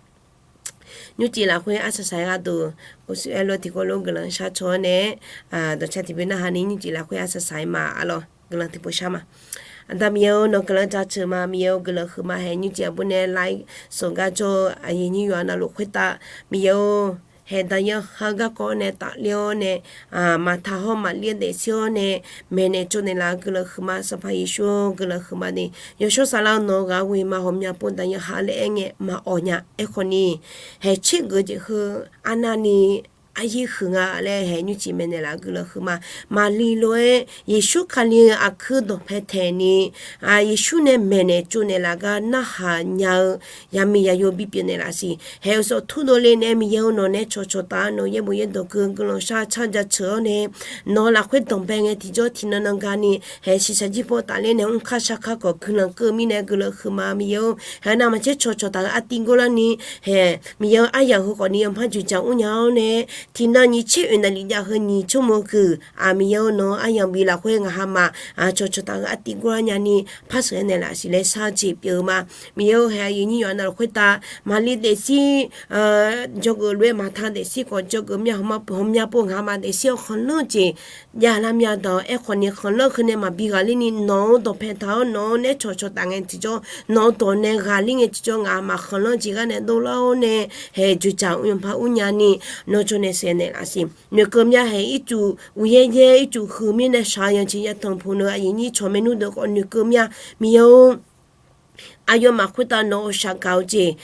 nymrcif lafkhoer arsaq saq-aer gharduq, uqshoe aer lof tiqkawv lof guiqlanq shar caw-awr nae, dawqtsaev tiqbyan narhaq ni nymrcif lafkhoer arsaq saq-aer ma-ar lawq, guiqlanq tiqpov shar ma. Aqda Miqyaer-or, nawq guiqlanq jaceuq ma. Miqyaer-or, guiqlanq huiqma. Haeq nymrcif aqbur nae like sawq gar jawr-eu aqyuif nyir yaf navluf khoertav, Miqyaer-or, haeq daqyan ha-eu garkawv nae tafler-awr nae, maqtaq hawr maqlir-eu daefsir-awr nae, maeqnaeq tsovnaeq laf-eu guiqlanq huiqma. Sanqpaq Yeqsur-or, guiqlanq huiqma ni, yawshawr saflar-eu nawq-eu ghaq ghoeq ma hawq myav pov daqyan ha laer aer ngae maqawq nya. Aerkhawf ni, haeq tser geuf jeq heu arnavni aryaer huiq nga laer haeq nymrcif maeqnaeq laf-eu guiqlanq huiqma. Maqli lof-aer Yeqsur Kali-eu aqkuir dawqpae taeqni, Yeqsur nae maeqnaeq tsovnaeq laf gar narhaq nya-eu yaqmiq yaqyo bipyeuf naeq laf siq. Haeq-eu sawf turdov le nae Miqyaer-or, nawq nae cawqcawq taf-a, nawq yaerbof yaerdawq gui guiqlanq shar car jaceuq-awr nae, nawq-eu lafkhoer danqbae ngae tiqjawr tiqnan nan gani, haeq shiqshaq jir paw tafler nae mrkar shar kar khawf guiqlanq keuv mirnae guiqlanq huiqma. Miqyaer-or, haeq navmaqtser cawqcawq taf-eu artiv gurlarni, haeq Miqyaer-or, aryamq heu khawfni yanqpar joeqjaq mr nya-awr nae, tiqnan nyiq tser oeq naqli jav heu nyiq tsawrmawq huiq, Miqyaer-or, nawq-eu aryamq bi lafkhoer ngaq ha ma cawqcawq taf-eu artiv gurlar nyani, par sheuq-aer naeq laf siq laer shar-eu jeq pyeuf-eu ma. Miqyaer-or, haeq aqyuif nyir yaf navluf khoertav, maqli daefsir, jawrgeuf lof-aer maqtaq daefsir khawf jawrgeuf myav hawq myav pov ngaq ha ma daefsir-awr khanqlanr-eu jeq javlar myav daq-awr. Aerkhawf ni khanqlanr heu nae maqbi ghaqler ni nawq-eu dawqpae taq-awr nawq-eu nae cawqcawq taf ngae tiqjawr, nawq-eu dawq nae ghaqler ngae tiqjawr ngaq ha ma khanqlanr jeq gar nae dovlar-awr nae, haeq joeqjaq yanqpar ur nyani, nawr jawr nae sheuq-aer naeq laf siq. Noeqkeuv myav haeq ircuf uqyaer yaer ircuf huiq mirnae shaq-eu yanqjeq yatanq puq neu aqyuif nyir cawq maernmr deuq khawf noeqkeuv myav. Miqyaer-or, aqyawfmaf khoertav nawq-eu shaqgaq-eu jeq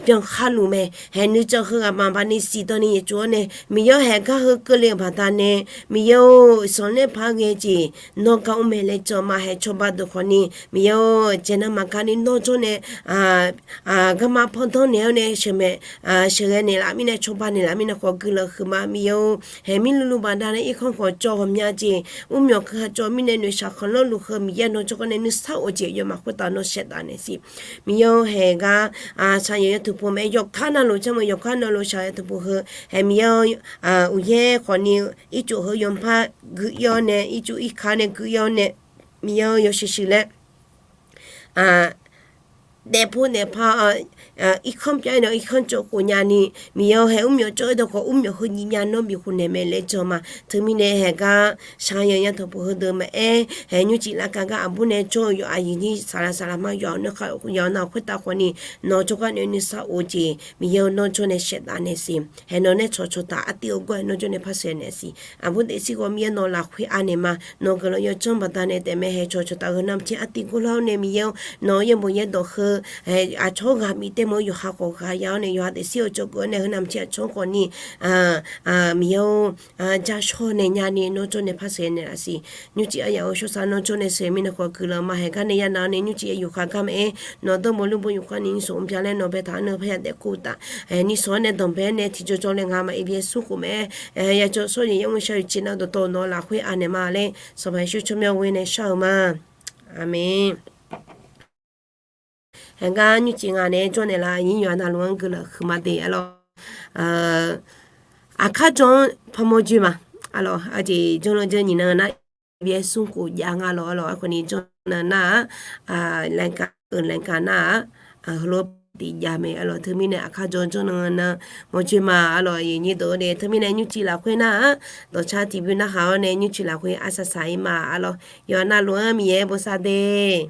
byankhar luf mae. Haeq nuijan heu ghaq maqbaq ni siqdan ni yaeqtsoeq-awr nae, Miqyaer-or, haeq gar heu keuvle-euq baqdanae, Miqyaer-or, sanqnaeq par ghae jeq nawr gar mr mae laer jan ma. Haeq cawba deuq khawfni, Miqyaer-or, jaeqnan maqgar ni nawr jawr nae garma pandanr naeq-awr nae sheuqmaeq sheuqghae naeqlaf mirnae, cawba naeqlaf mirnae khawf guiqlanq huiqma. Miqyaer-or, haeq mirluvluv baqdanae irkanr khawf cawv ghawqmya jeq, mrmyawq keuha cawv mirnae noeqshaq khanqlanr luf heu Miqyaer nawr jawrgar nae nuisar of jeq aqyawfmaf khoertav nawr shaefdaf naeq siq. Miqyaer-or, haeq gar shaqyanq yawtuq puq mae, yawqkar navluf janr mae, yawqkar navluf shaqyanq yawtuq puq heu, haeq Miqyaer-or, uqyaer khawfni ircuf heu yawpar guiqyaer-awr nae, ircuf irkar nae guiqyaer-awr nae, Miqyaer-or, yawshuif shuif laer daefpov daefpar irkanr pyav-aer nae irkanr cawv khof nyani, Miqyaer-or, haeq mrmyawq cawv-aer dawq khawf mrmyawq heu nyiq myav nawr bifkhof naeq mae laer jan ma. Teumirnae haeq gar shaqyanq yawtuq puq heudeuq maqaer, haeq nymrcif lavkav gar aqbur nae jawr-eu yawqha aqyuif nyir saqlaq saqlaq ma, yawqha-anr yawqha-anr khoertav khawfni nawq jawrgar nae nuisar of jeq Miqyaer-or, nawr jawr nae shaefdaf naeq siq. Haeq nawq nae cawqcawq taq artiv-eu gawr-aer nawr jawr nae par shaeq naeq siq. Aqbur daefzir ghawqmir-aer nawq lafkhoer anaeq ma. Nawq guiqlanq yawdzanr baqdanae taefmae. Haeq cawqcawq taf heu navmaqtser artiv gawrlar-awr nae Miqyaer-or, nawq-eu yaerbof yaerdawq heu aqcawq-anr ghaq bif tae mawf-eu yawqha khawf ghaq ya-awr nae, yawqha daefzir-eu cawqgeuv-awr nae heu navmaqtser aqcawq-anr khawfni Miqyaer-or, jashawr naeq nyani nawr jawr nae par shaeq naeq laf siq. Nymrcif aryamq-eu shawrsav nawr jawr nae shaeq mirnae khawf guiqlanq ma. Haeq gar nae yanav-awr nae nymrcif aer yufkhav gar maqaer, nawq dawrbof lmrbo yufkhav ni nyiq soq mqbya laer nawq baetaq-anr neu parya daef kur taf. Nyiq soq-anr nae danqbae-aer nae tiqjawr jawr laer ngaq maqir byaer smr khof maqaer, ya jawr sawr yaeq yar mr shar-eu ciqnav dawqtawv nawq lafkhoer anaeq ma laer Sanqpaq Yeqsur tsawrmyanr ghoe nae shar-eu ma. Aqmeq. Haeq gar nymrcif ngaq naeq-aer jawr naeq laf nyir yawqha navluf-anr guiqlanq huiqma de arlawq. Aqkar jawr-anr parmawr joe ma. Arlawq, aqjeq jawrnan jawr nyiq nan nar, byaer smr khof jav nga lawq arlawq. Aerkhawfni jawrnan nar-aq, laeqkaq euq laeqkaq nar-aq, heulof tiqjav mae arlawq. Teumirnae aqkar jawr jawrnan nar mawrjoe ma arlawq. Aqyuif nyir deuq-eu nae teumirnae nymrcif lafkhoer nar-aq, dawqcar tiqbymr narhaq-awr nae nymrcif lafkhoer arsaq saq-ir ma arlawq. Yawqha navluf-anr Miqyaer bosav de.